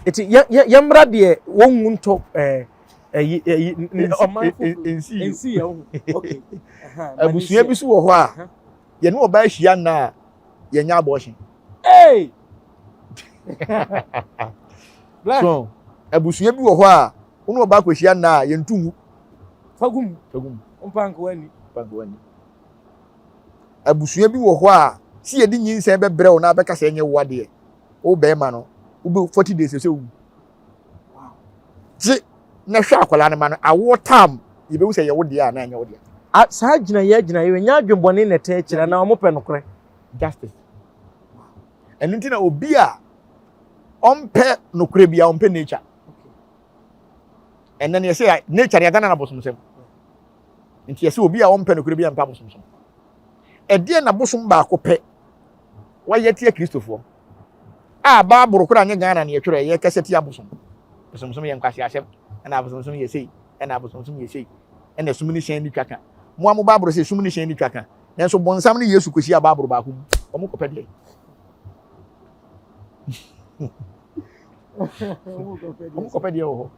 Eti yɛ yɛ yɛmmra deɛ wɔnwu ntɔ ɛɛ ɛyi ɛyi ɔman foforɔ nsi yɛ ho. Okay. Abusua bi so wɔ hɔ a yɛne ɔbaa hyia nna a yɛnyɛ abortion. Hey! So abusua bi wɔ hɔ a wo ne ɔbaa kɔhyia nna a yɛntu ngu. Fagum. Fagum. Mpa nkoa ni. Mpa nkoa ni. Abusua bi wɔ hɔ a si yɛde nyinsɛn bɛbrɛ wo na abɛka sɛ ɛnyɛ wo adeɛ. Wo bɛrima no wobɛ 40 days sɛ wowu. Gye na hwɛ akwadaa no ma no awoɔ tam yɛbɛhu sɛ ɛyɛ wo deɛ a na ɛnyɛ wo deɛ. Saa gyinaeɛ gyinaeɛ nyɛ adwemmɔne na ɛtɛ akyire anaa wɔpɛ nokorɛ. Justice. Ɛno nti na obi a ɔmpɛ nokorɛ bia ɔmpɛ nature. Ɛnɛ no yɛsɛ nature no yɛadane no abosomsɛm. Nti yɛsɛ obi a ɔmpɛ nokorɛ bia mpɛ abosomsom. Ɛdeɛ na bosom baako pɛ wayɛ tia Kristofoɔ a Bible koraa nyɛ Ghana na yɛtwerɛ yɛ kɛsɛ tia abosom. Abosomsom yɛ nkwaseasɛm ɛna abosomsom yɛ sei ɛna abosomsom yɛ sei ɛna sum ne hyɛn ne twa ka. Mo a mo Bible sɛ sum ne hyɛn ne twa ka. Nanso bonsam ne Yesu kɔhyia Bible baako mu. Wɔn kɔpɛ deɛ. Wɔn kɔpɛ deɛ wɔ hɔ.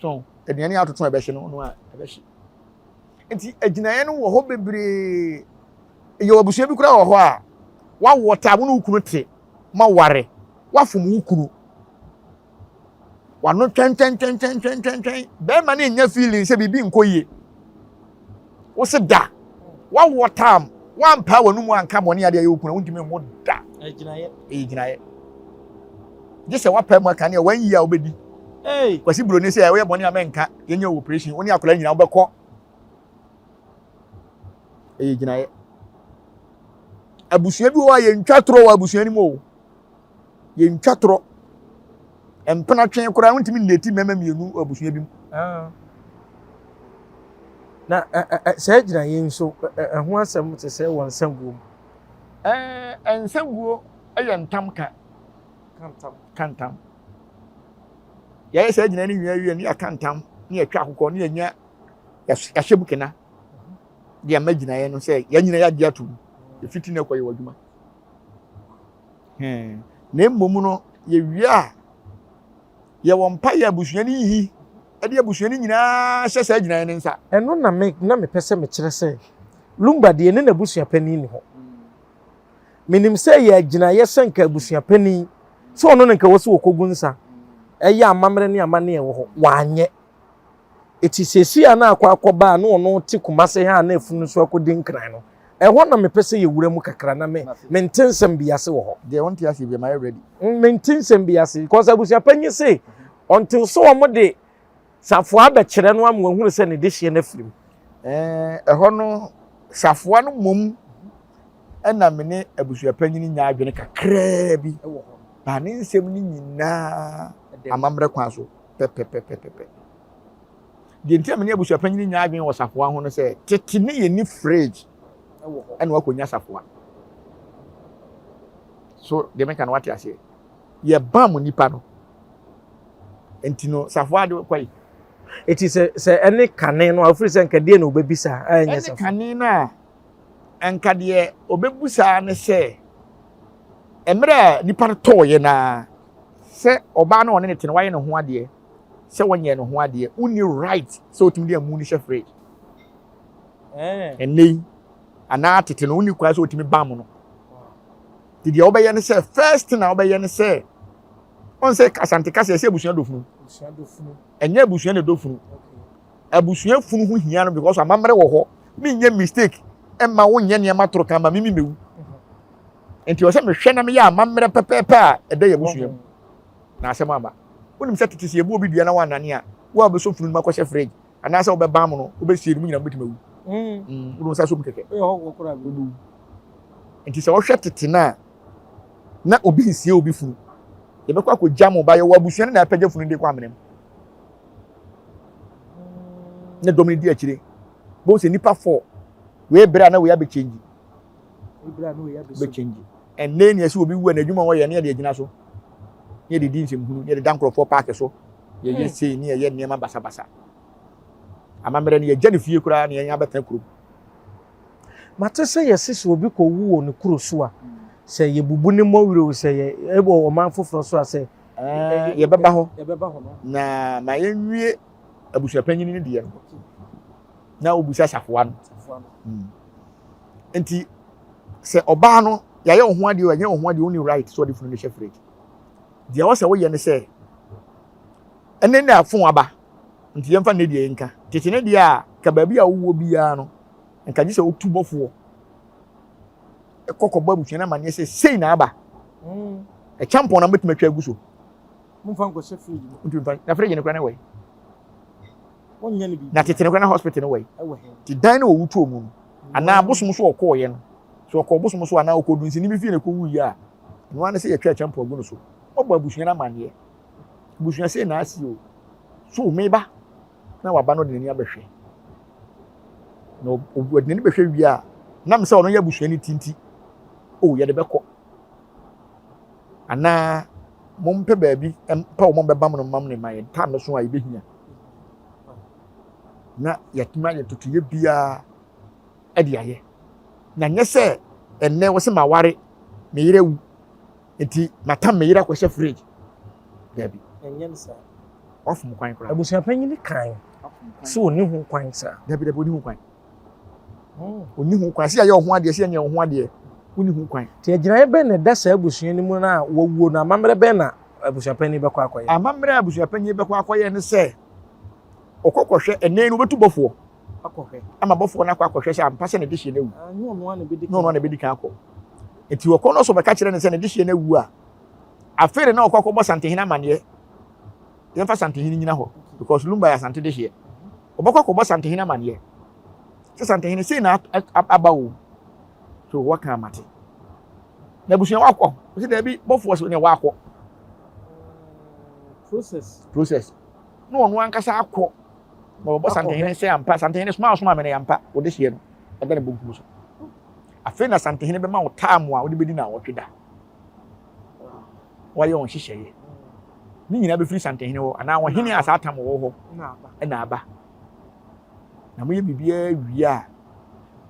So aduane atoto a ɛbɛhye no no a ɛbɛhye. Nti agyinaeɛ no wɔ hɔ bebree. Yɛwɔ abusua bi koraa wɔ hɔ a wawoɔ taa wo ne wo kunu te ma ware wafom wo kunu wano twɛntwɛntwɛntwɛntwɛntwɛn bɛrima no nya feeling sɛ biribi nkɔ yie wo se da wawoɔ tam wampaa w'anum anka bɔne adeɛ yɛ wo kunu wontumi nwo da ɛyɛ gyinaeɛ gye sɛ wapaa mu aka ne a wɔn yie a wobɛdi kwasi buroni sɛ woyɛ bɔne a mɛnka yɛnyɛ operation wo ne akwadaa nyinaa wobɛkɔ ɛyɛ gyinaeɛ abusua bi wɔ hɔ a yɛntwa torɔ wɔ abusua no mu o yɛntwa torɔ mpena twe koraa wontumi nneti mmarima mmienu wɔ abusua bi mu ah. na saa gyinaeɛ nso ɛho asɛm te sɛ wɔ nsa guo mu nsa guo yɛ ntam ka ka ntam yɛyɛ saa gyinaeɛ no nyinaa wie ne yɛaka ntam ne yɛtwa akokɔ ne yɛnya yɛahyɛ mu kena de ama gyinaeɛ no sɛ yɛn nyinaa yɛagye atom ɛfiti no kɔ yɛwɔ adwuma na mmom no yɛwie a yɛwɔ mpa yɛ abusua no yiyi ɛde abusua no nyinaa hyɛ saa gyinaeɛ no nsa. Ɛno na me na mepɛ sɛ mekyerɛ sɛ Lumba deɛ ne n'abusua panin ni hɔ. Menim sɛ ɛyɛ agyinaeɛ sɛ nka abusua panin sɛ ɔno na nka wɔ sɛ wɔkɔgu nsa ɛyɛ amammerɛ ne amanneɛ ɛwɔ hɔ wanyɛ. Eti seesei a na akɔ akɔba a na ɔno te Kumase ha a na afunu nso akɔdi Nkran no, ɛhɔ na mepɛ sɛ yɛwura mu kakra na me mente nsɛm bi ase wɔ hɔ. Deɛ wonte aseɛ biara mayɛ ready. Mente nsɛm bi ase because abusua panyin se until sɛ wɔn de safoa abɛkyerɛ no ama wahunu sɛ ne dehyeɛ no afiri mu. Ɛɛ ɛhɔ no safoa no mmom ɛna me ne abusua panyin nya adwene kakraa bi wɔ hɔ. Baa ne nsɛm no nyinaa amammerɛ kwan so pɛpɛpɛpɛpɛ. Deɛ nti a me ne abusuapanyin nya adwene wɔ safoa ho no sɛ tete ne yɛnni fridge ɛna wakɔnya safoa. So deɛ meka no wate aseɛ? Yɛbam nipa no nti no safoa de kɔ yi. Eti sɛ sɛ ɛne kane no a ofiri sɛ nka deɛ na obɛbisa a ɛnyɛ safoa. Ɛne kane no a nka deɛ obɛbusa ne sɛ mmerɛ a nipa no tɔɔyɛ naa sɛ ɔbaa no ɔne ne te no wayɛ ne ho adeɛ sɛ wɔnyɛ ne ho adeɛ wonni right sɛ wotumi de amu no hyɛ fridge ɛnɛ yi anaa tete no wonni kwan sɛ wotumi bam no nti deɛ wobɛyɛ ne sɛ first thing a wobɛyɛ ne sɛ ɔn sɛ asante kasa yɛsɛ abusua dɔ funu ɛnyɛ abusua na ɛdɔ funu abusua funu ho hia no because amammerɛ wɔ hɔ menyɛ mistake ɛma wonyɛ nneɛma toro kan ma mimi mewu nti ɔsɛ mehwɛ na meyɛ amammerɛ pɛpɛɛpɛ a ɛda yɛ abusua mu na asɛm aba wonim sɛ tete sɛ yɛbu obi dua na wannane a wo a wobɛsɔ funu no mu akɔhyɛ fridge anaasɛ wobɛbam no wobɛsie no mu nyina wobɛtumi awu mm. Wode wo nsa som kɛkɛ wobɛwu. Nti sɛ wohwɛ tete no a na obi nsie obi funu yɛbɛkɔ akɔgya mo ba yɛwɔ abusua no na apɛgya funu de kɔ amena mu na dɔm no di akyire bɛhu sɛ nnipa fɔ wei berɛ a na wei abɛkyɛngyi bɛkyɛngyi ɛnnɛ ni ɛsɛ obi wu a n'adwuma wɔyɛ ne yɛde agyina so ne yɛde di nsɛmhunu ne yɛde da nkurɔfoɔ paake so yɛyɛ hmm. sei ne yɛyɛ nneɛma basabasa amammerɛ no yɛgya ne fie koraa ne yɛn abɛtena kurom. Mate sɛ yɛse sɛ obi kɔwu wɔ ne kuro so a sɛ yɛbubu ne mmɔwerɛ o sɛ yɛ ɛwɔ ɔman foforɔ so a sɛ yɛbɛba hɔ na ma yɛnwie abusuapanyin no deɛ no na wobisa safoa no hmm. Nti sɛ ɔbaa no yɛayɛ wo ho adeɛ o ɛnyɛ wo ho adeɛ wonni right sɛ ɔde funu no hyɛ fridge. Deɛ ɛwɔ sɛ woyɛ ne sɛ ɛne na fon aba nti yɛmfa ne deɛ nka tete ne deɛ a ka baabi a wowɔ biara no nka gye sɛ wotu bɔfoɔ ɛkɔ kɔbɔ abusua no amanneɛ sɛ sei na aba hmm. Ɛkyampɔn na mobɛtumi atwa agu so. Momfa nkɔhyɛ fridge mu. Ntumi mfa na fridge no kora ne wɔ yi. Wonyɛ no biribi. Na tete no kora na hospital no wɔ yi. Ti dan no wɔwu too mu no anaa bosom so ɔkɔɔyɛ no so ɔkɔɔ bosom so anaa ɔkɔɔ dunsini bi fie na ɛkɔwu yi a ɛno ara ne sɛ yɛtwa ɛkyɛmpɔn agu no so. Wɔbɔ abusua no amanneɛ. Abusua sei na asi o. So meba na waba no de n'ani abɛhwɛ. Na ɔde n'ani bɛhwɛ wie a nam sɛ ɔno yɛ abusua no ti nti o yɛde bɛkɔ. Anaa mompɛ baabi mpɛ wɔn bɛbam no mam ne ma yɛn tam no so a yɛbɛhia na yɛatumi ayɛ ntotoeɛ biara de ayɛ na nyɛ sɛ ɛnnɛ wɔ sɛ maware me yere awu nti matam me yere akɔhyɛ fridge daabi. Ɛnyɛ no saa. Wafom kwan koraa. Abusuapanyin kan sɛ ɔni ho kwan saa. Dabi dabi ɔni ho kwan. Ɔnni ho kwan. Sɛ yɛayɛ wo ho adeɛ, sɛ yɛnyɛ wo ho adeɛ, wonni ho kwan. Nti agyinaeɛ bɛn na ɛda saa abusua no mu no a wɔwuo no? Amammerɛ bɛn na abusuapanin bɛkɔ akɔyɛ? Amammerɛ a abusuapanin bɛkɔ akɔyɛ ne sɛ, ɔkɔ kɔhwɛ, ɛnnɛ yi no wɔbɛtu bɔfoɔ akɔhwɛ ama bɔfoɔ no akɔ akɔhwɛ sɛ ampa sɛ ne dehyeɛ no awu. Ah, nyɛ ɔno ara na ɛbɛdi kan. Nyɛ ɔno ara na ɛbɛdi kan akɔ. Nti ɔkɔ no so bɛka kyerɛ no sɛ ne dehyeɛ no awu a, afei de na ɔkɔ akɔbɔ Santehene amanneɛ. Yɛmfa Santehene nyina hɔ because Lumba yɛ Asante dehyeɛ. Ɔbɛkɔ akɔbɔ Santehene amanneɛ sɛ Santehene sei na aba o. So wɔka amate. Na abusua wakɔ. Ɔsɛ daabi bɔfoɔ sɛ ne wakɔ. Process. Process. Na ɔno ankasa akɔ. Na ɔbɔ Santehene sɛ ampa Santehene soma ɔsoma me no yɛ ampa. Wɔde hyeɛ no ɛda ne bonkum so. Afei na Santehene bɛma wo taamu a wode bɛdi na awɔtwe da. Wɔayɛ wɔn nhyehyɛeɛ. Ne nyinaa bɛfiri Santehene hɔ anaa ɔhene a saa tam wɔ hɔ na aba. Na moyɛ biribiara wie a,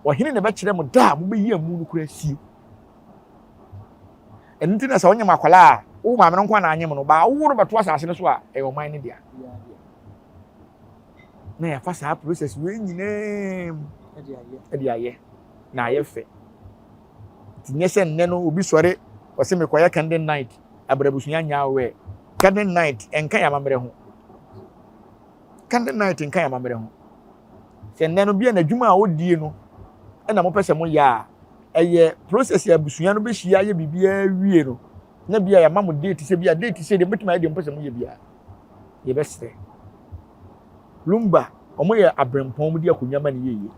ɔhene na ɛbɛkyerɛ mo da a mobɛyi amu no koraa sie. Ɛno nti na sɛ wonyem akwadaa a, wo maame no nko na anyem no, baa wowo no bɛto asase no so a, ɛyɛ ɔman no dea. Na yɛafa saa process wei nyinaa mu de ayɛ na ayɛ fɛ. Nti nyɛ sɛ nnɛ no obi sɔre ɔsɛ mekɔyɛ candle night abrabusua nyɛ awɛ. Candle night ɛnka yɛ amammerɛ ho. Candle night nka yɛ amammerɛ ho. Sɛ nnɛ no bia n'adwuma a ɔdie no ɛna mopɛ sɛ moyɛ a ɛyɛ process a abusua no bɛhyia ayɛ biribiara wie no na bia yɛama mo date sɛ bia date sɛ deɛ mobɛtumi ayɛ deɛ mopɛ sɛ moyɛ biara yɛbɛsrɛ. Lumba wɔn yɛ abrɛmpɔn wɔn di akonnwa ma ne yie.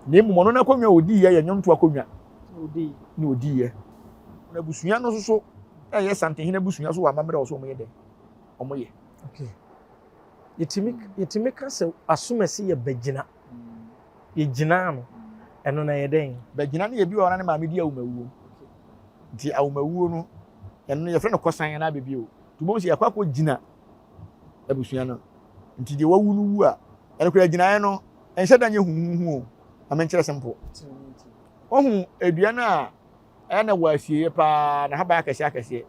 Na mmom ɔno n'akonnwa a odiiɛ yɛ nnwonto akonnwa na odiiɛ. Na abusua no nso so. Ɛyɛ Santehene abusua so wɔ amammerɛ a ɔsɛ wɔyɛ dɛn? Wɔyɛ. Okay. Yɛtumi yɛtumi ka sɛ asomasi yɛ bagyina. Yɛgyinaa no. Ɛno na ɛyɛ dɛn? Bagyina no yɛ bi wɔ hɔ na ne maame di awomawuo. Nti awomawuo no, ɛno no yɛfrɛ no kɔsan anaa biribi o. Nti wobɛhu sɛ yɛakɔ akɔgyina abusua no. Nti deɛ wawu no wu a, ɛno koraa gyinaeɛ no, ɛnhyɛ da nyɛ huhuhu o. Ma menkyerɛ simple. Wohu dua no a ɛyɛ na wɔ asieeɛ paa, n'ahaban akɛseɛ akɛseɛ.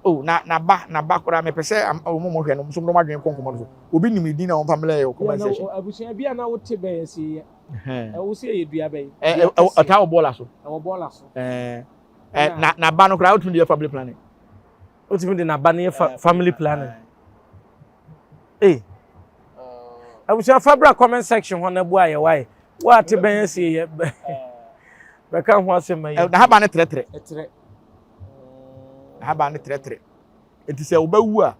Oh, na na ba na ba koraa mepɛ sɛ wɔn mo hwɛ no nso mo adwene kɔ nkɔmɔ no so. Obi nim ne din na wɔmfa mmrɛ yɛ wɔ comment section. Abusua bi a na wote bɛn asieeɛ. Ɛwo sɛ ɛyɛ dua bɛn? Ɛtaa wɔ bɔɔla so. Ɛwɔ bɔɔla so. Ɛɛ na na ba no koraa wotumi de yɛ family planning. Wotumi de na ba no yɛ family planning. Ee. Abusua fa bra comment section hɔ na bua yɛ wae. Wo a te bɛn asie yɛ bɛka ho asɛm ma yi. N'ahaban no trɛtrɛ. Ɛtrɛ. N'ahaban no trɛtrɛ. Eti sɛ wobɛwu a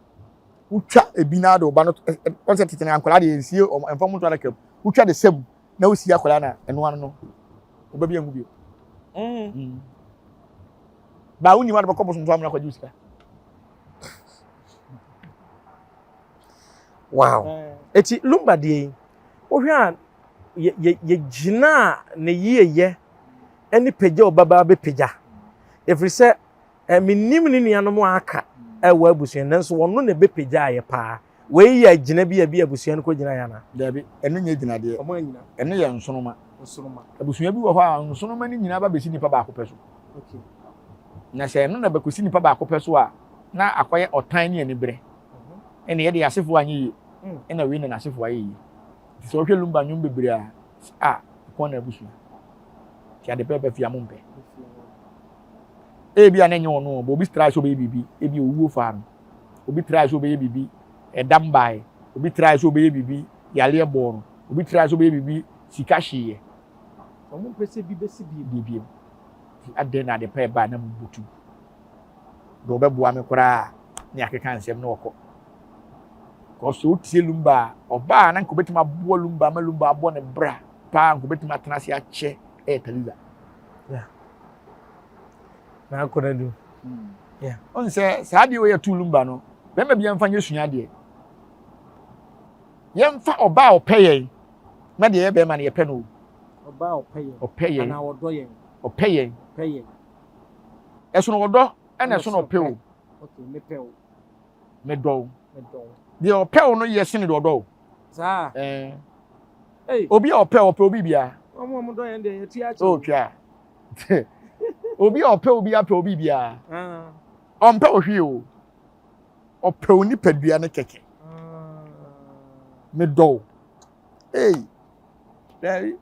wotwa ebi na de wo ba no wɔn sɛ tete na nkwadaa deɛ nsie wɔn mfa mu nto adaka mu. Wotwa de sɛm na wosi akwadaa na ɛno ano no woba bi angu bio. Mm. Ba wonim ade bɛkɔ bosom so amena kɔgye sika. Wow. Eti Lumba deɛ yi, wohwɛ a yɛgyinaa ne yieyɛ ne pagya ɔbabaa bɛpagya. Ɛfiri sɛ mennim ne nuanom a aka ɛwɔ abusua nanso wɔno na ɛbɛpagyaeɛ paa. Wei yɛ agyina bi a bi abusua no kɔgyinaeɛ anaa? Dabi, ɛno nyɛ gyinadeɛ. Wɔn anyina. Ɛno yɛ nsonoma. Nsonoma. Abusua bi wɔ hɔ a nsonoma no nyinaa ba bɛsi nipa baako pɛ so. Okay. Na sɛ ɛno na bɛkɔsi nipa baako pɛ so a, na akɔyɛ ɔtan ne aniberɛ. Ɛna yɛde asefoɔ anyɛ yie, ɛna wei na n'asefoɔ ayɛ yie. Nti sɛ wohwɛ Lumba nnwom bebree a, a ɛkɔn na abusua. Nti ade pɛ bɛ fie a mompɛ. Ebi a na ɛnyɛ ɔno, but obi try sɛ ɔbɛyɛ biribi, ebi owuo faa no. Obi try sɛ ɔbɛyɛ biribi, ɛdam baeɛ. Obi try sɛ ɔbɛyɛ biribi, yareɛ bɔɔ no. Obi try sɛ ɔbɛyɛ biribi, sika hyeeɛ. Wɔn mpɛ sɛ bi bɛsi bio. Bio. Nti adɛn na ade pa ɛbaa na mobutu? Deɛ ɔbɛboa me koraa ne akeka nsɛm na ɔkɔ. Kɔ sɛ wotie Lumba a, ɔbaa a na nka obɛtumi aboa Lumba ama Lumba abɔ ne bra paa nka obɛtumi atena ase akyɛ ɛyɛ Taliza. Yeah. Na akɔ na du. Yeah. Ɔn sɛ saa adeɛ wei yɛ tu Lumba no, bɛrima bi yɛmfa nyɛ sua adeɛ. Yɛmfa ɔbaa a ɔpɛ yɛn na deɛ yɛ bɛrima no yɛpɛ no o. Ɔbaa a ɔpɛ yɛn. Ɔpɛ yɛn. Anaa ɔdɔ yɛn. Ɔpɛ yɛn. Ɔpɛ yɛn. Ɛsono ɔdɔ ɛna ɛsono ɔpɛ o. Okay, mepɛ o. Medɔ o. Medɔ o. Deɛ ɔpɛ o no yɛ sene deɛ ɔdɔ o. Saa. Ɛɛ. Hey. Obi a ɔpɛ ɔpɛ obi bia. Wɔn a wɔdɔ yɛn deɛ yɛtua akyɛ. O tua. Obi a ɔpɛ obi apɛ obi bia. Ah. Ɔmpɛ ohwie o. Ɔpɛ o nipadua ne kɛkɛ. Ah. Medɔ o. Hey. Dabi.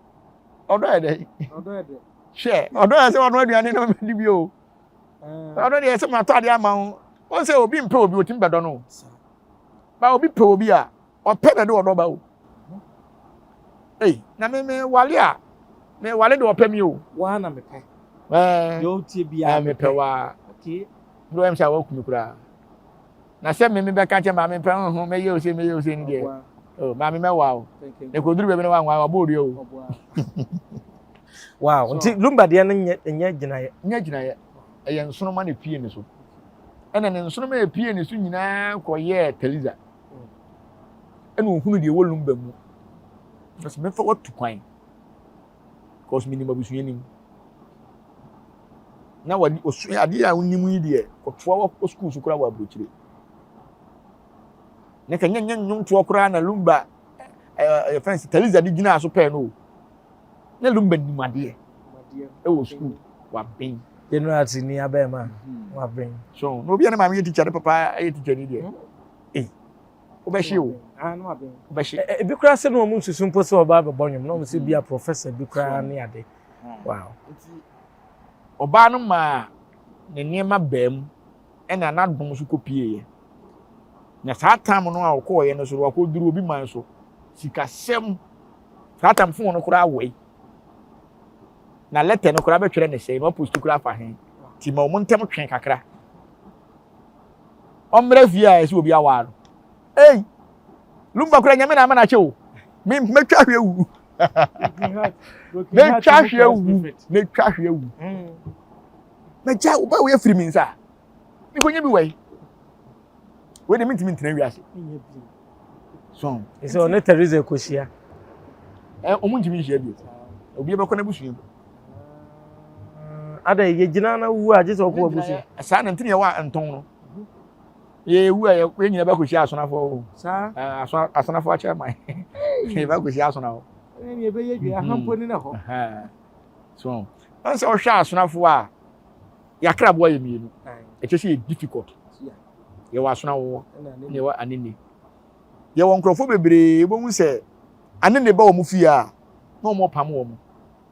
Ɔdɔ yɛ dɛ. Ɔdɔ yɛ dɛ. Hwɛ, ɔdɔ yɛ sɛ ɔno aduane no mɛdi bi o. Ɔdɔ deɛ sɛ matɔ adeɛ ama wo. Wɔn sɛ obi mpɛ obi otumi bɛdɔ no. Ba obi pɛ obi a, ɔpɛ na de ɔdɔ ba o. Ei, na me me wale a, me wale de ɔpɛ mi o. Waa na mepɛ. Ɛɛ. Deɛ ɔtie biara mepɛ waa. Okay. Ndé wɔn sɛ wɔku mi koraa. Na sɛ me me bɛka kyɛ maame mpɛ ho mɛyɛ ose mɛyɛ ose ne deɛ. Oh, maame mɛwa o. Na koduru baabi na wanwa wabɔ odua o. Wow, nti lumba deɛ no nyɛ nyɛ gyinaeɛ. Nyɛ gyinaeɛ. Ɛyɛ nsoroma na epie ne so. Ɛna ne nsoroma a epie ne so nyinaa kɔyɛɛ Teliza. Ɛna ohunu deɛ ɛwɔ lumba mu. Ɔsɛ mɛfa watu kwan. Because menim abusua nim. Na wadi osua adeɛ a wonim yi deɛ kɔtoa wɔ sukuu so koraa wɔ aburokyire. Ne ka nyɛ nyɛ nnwomtoɔ koraa na lumba ɛɛ ɛɛ fɛnsi Teliza de gyinaa so pɛɛ no o. Na Lumba nim adeɛ ɛwɔ sukuu waben. General ti ni abɛɛma waben. So na obi a ne maame yɛ teacher ne papa yɛ teacher ni deɛ. Ee wobɛhye o. Ah no waben. Wobɛhye. Ebi koraa sɛ na wɔn nsusu mpo sɛ ɔba abɛbɔ nnwom na wɔn sɛ bi a professor bi koraa ne ade. Wow. Nti ɔbaa no maa ne nneɛma baa mu ɛna n'adom nso kɔpieeɛ. Na saa tam no a ɔkɔɔeɛ no so no wakɔduru obi man so sikasɛm saa tam fon no koraa wɔ yi na lɛtɛ no koraa bɛtwerɛ ne sɛe na wapost koraa fa he nti ma wɔn ntɛm twe kakra ɔmmerɛ fie a ɛsɛ obi awaa no ei lumba koraa nyame na ama no akyɛ o me mɛtwa ahwe awu mɛtwa ahwe awu mɛtwa ahwe awu. Mɛgya wo ba wei afiri me nsa. Mekɔnya bi wɔ yi. Wei de mentumi ntena wiase. So. Sɛ ɔne Teresa kɔhyia. Ɛ ɔmo ntumi nhyia bio. Obi bɛkɔ n'abusua mu. Ada yɛgyina na wu a gye sɛ ɔkɔ abusua. Saa na ntini yɛwɔ a ntɔn no. Yɛwu a yɛn nyina bɛkɔhyia asonafoɔ o. Saa. Asonafoɔ akyɛ man. Yɛbɛkɔhyia asonafo. Ɛne ɛbɛyɛ dwa ahampo ne na hɔ. So ɔn sɛ ɔhwɛ asonafoɔ a yɛakraboa yɛ mmienu. Ɛkyɛ sɛ yɛ difficult. Yɛwɔ asonawoɔ na yɛwɔ anene. Yɛwɔ nkurɔfoɔ bebree wobɛhu sɛ anene ba wɔn fie a na wɔn pam wɔn.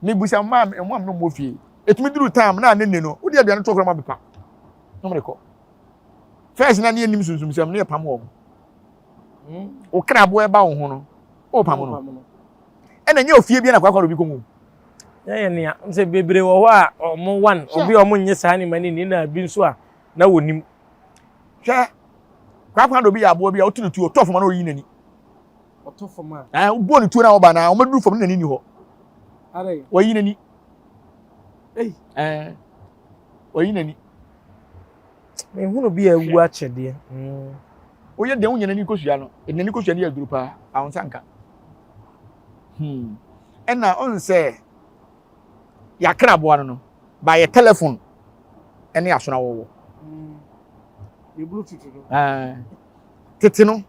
Mebusa mmaa wɔn a wɔn wɔ fie. Ɛtumi duru time na anene no wode aduane to koraa ma bepa na wɔn de kɔ. First na ne yɛnim sunsumsɛm ne yɛpam wɔn. Wo kraboa ɛba wo ho no wopam no. Ɛna nyɛ ofie bi na kwakwa obi kɔn mu. Yɛyɛ nea sɛ bebree wɔ hɔ a ɔmo wan obi a ɔmo nye saa nneɛma no ni na bi nso a na wɔnim. Hwɛ kwakwa na obi yɛ aboa bi a ɔto ne tuo ɔtɔ fam na ɔyi n'ani. Ɔtɔ fam a. Ɛɛ wobɔ ne tuo na ɔba na ɔmɛduru fam ne n'ani ni hɔ. Wɔyi n'ani. Ɛɛ wɔyi n'ani. Mehunu bi a awu akyɛdeɛ. Mm. Woyɛ deɛ wonya n'ani kosua no, n'ani kosua no yɛ aduru paa, ahonsa nka. Hmm. Ɛna ɔn sɛ yɛakra aboa no no, ba yɛ telefon ɛne asono awɔwɔ. Hmm. Tete no,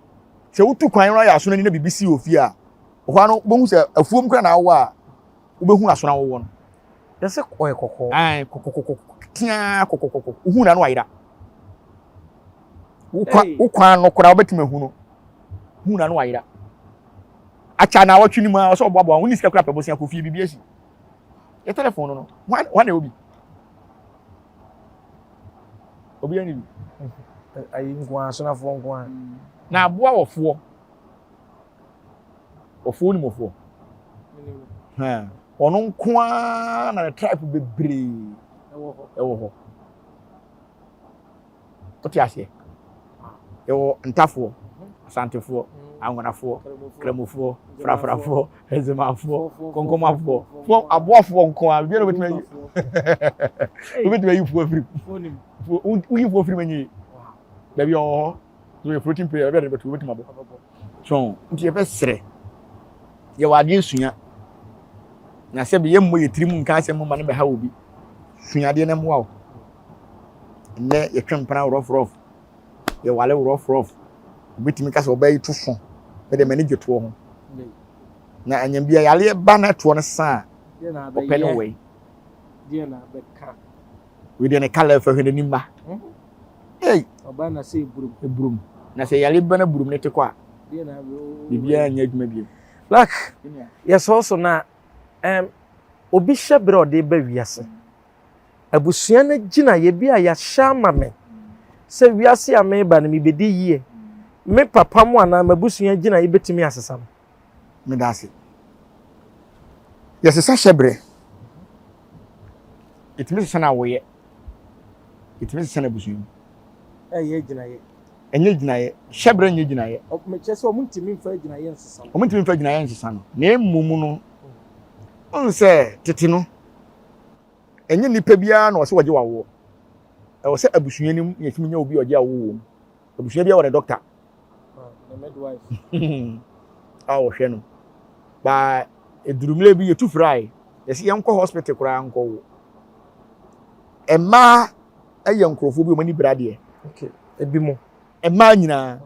sɛ wotu kwan no ayɛ asono ani na biribi si wɔ fie a, ɔhɔ ano wobɛhu sɛ afuom kora na awɔ a wobɛhu asono awɔwɔ no. Yɛsɛ ɔyɛ kɔkɔɔ. Ae, kɔkɔkɔkɔ, teaa kɔkɔkɔkɔ. Wohu na no ayera. Wo kwan no koraa wobɛtumi ahu no. Hu na no ayera. Akyɛ na awɔtwe no mu a ɔsɛ ɔboaboa ho ne sika koraa pɛ bosea kɔ fie biribi asi. Yɛ telefon no no, hwan na ɛwɔ bi? Obi ani bi. Ayi nko ara, asonafoɔ nko ara. Na aboa wɔfoɔ. Ɔfoɔ nim ɔfoɔ. Ɔno nko ara na ne tribe bebree ɛwɔ hɔ. Wote aseɛ? Yɛwɔ ntafoɔ, asantefoɔ, anwonafoɔ, kramofoɔ, frafrafoɔ, nzemafoɔ, kɔnkɔmafoɔ, foɔ aboafoɔ nko ara. Biribiara wobɛtumi ayi. Wobɛtumi ayi foɔ afiri mu. Woyi foɔ firi mu anyi yie. Baabi a ɔwɔ hɔ, so yɛ floating prayer, baabi a de bɛto wobɛtumi abɔ. So nti yɛbɛsrɛ, yɛwɔ adeɛ sua. Na sɛbi yɛmmɔ yɛ tirim nka asɛm ma no bɛha obi. Sua adeɛ no mmoa wo. Nnɛ yɛtwe mpena rɔfrɔf, yɛwale rɔfrɔf. Obetumi ka sɛ ɔbaa yi to so, me deɛ m'ani gye toɔ ho. Na anyam bi a yareɛ ba na toɔ no sa a, ɔpɛ ne wei. Wei deɛ ne kala fɛ hwɛ n'anim ba. Ei! Ɔbaa na sɛ eburum. Eburum. Na sɛ yare ba na burum ne te kɔ a, biribiara nyɛ adwuma bio. Like, yɛsɔɔ so na um, obi hyɛ berɛ a ɔde ba wiase. Abusua no gyinaeɛ bi a yɛahyɛ ama me sɛ wiase a meba no mebɛdi yie. Me papa mo anaa m'abusua gyinaeɛ bɛtumi asesa no. Meda ase. Yɛsesa hyɛberɛ. Yɛtumi sesa no awoyɛ. Yɛtumi sesa no abusua mu. Ɛyɛ gyinaeɛ. Ɛnyɛ gyinaeɛ. Hyɛberɛ nyɛ gyinaeɛ. Mekyerɛ sɛ wɔn ntumi nfa gyinaeɛ nsesa no. Wɔn ntumi nfa gyinaeɛ nsesa no. Na mmom no, wɔn sɛ tete no, ɛnyɛ nipa biara na ɔsɛ wɔgye wawoɔ. Ɛwɔ sɛ abusua no mu na yɛtumi nya obi a ɔgye awoɔ wɔ mu. Abusua biara wɔ ne dɔkta. a wɔhwɛ no baa eduru mmerɛ bi yɛtu firae yɛsi yɛnkɔ hospital koraa nkɔwo mmaa yɛ nkurɔfoɔ bi wɔn ani bere adeɛ ebi mo mmaa nyinaa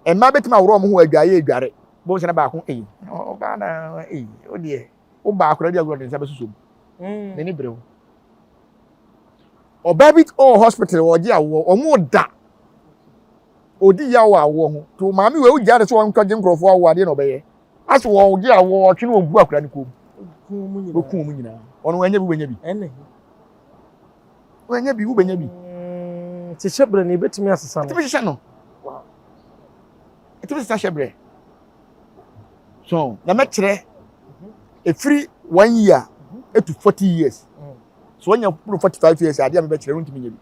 mmaa bɛtumi aworɔ wɔn ho adwaeɛ adware bɔn sɛ na baako eyi ɔbaa na eyi o deɛ wo baa koraa di agorɔ de nsa bɛsoso mu n'ani bere wo ɔbaa bi ɔwɔ hospital wɔgye awoɔ wɔn da odi yaw wɔ awoɔ ho to maame wei wogya ne sɛ ɔnkɔgye nkurɔfoɔ awoɔ adeɛ na ɔbɛyɛ asɛ wɔgye awoɔ ɔtwe ne ɔgu akora ne kɔn mu ɔku wɔn nyinaa ɔno wanya bi wobɛnya bi wanya bi wobɛnya bi mm, te hyɛ berɛ no ɛbɛtumi asesa no ɛtumi hyehyɛ no ɛtumi sesa hyɛ berɛ so na mɛkyerɛ ɛfiri one year to 40 years so wanya 45 years adeɛ a mebɛkyerɛ no ntumi nyɛ bi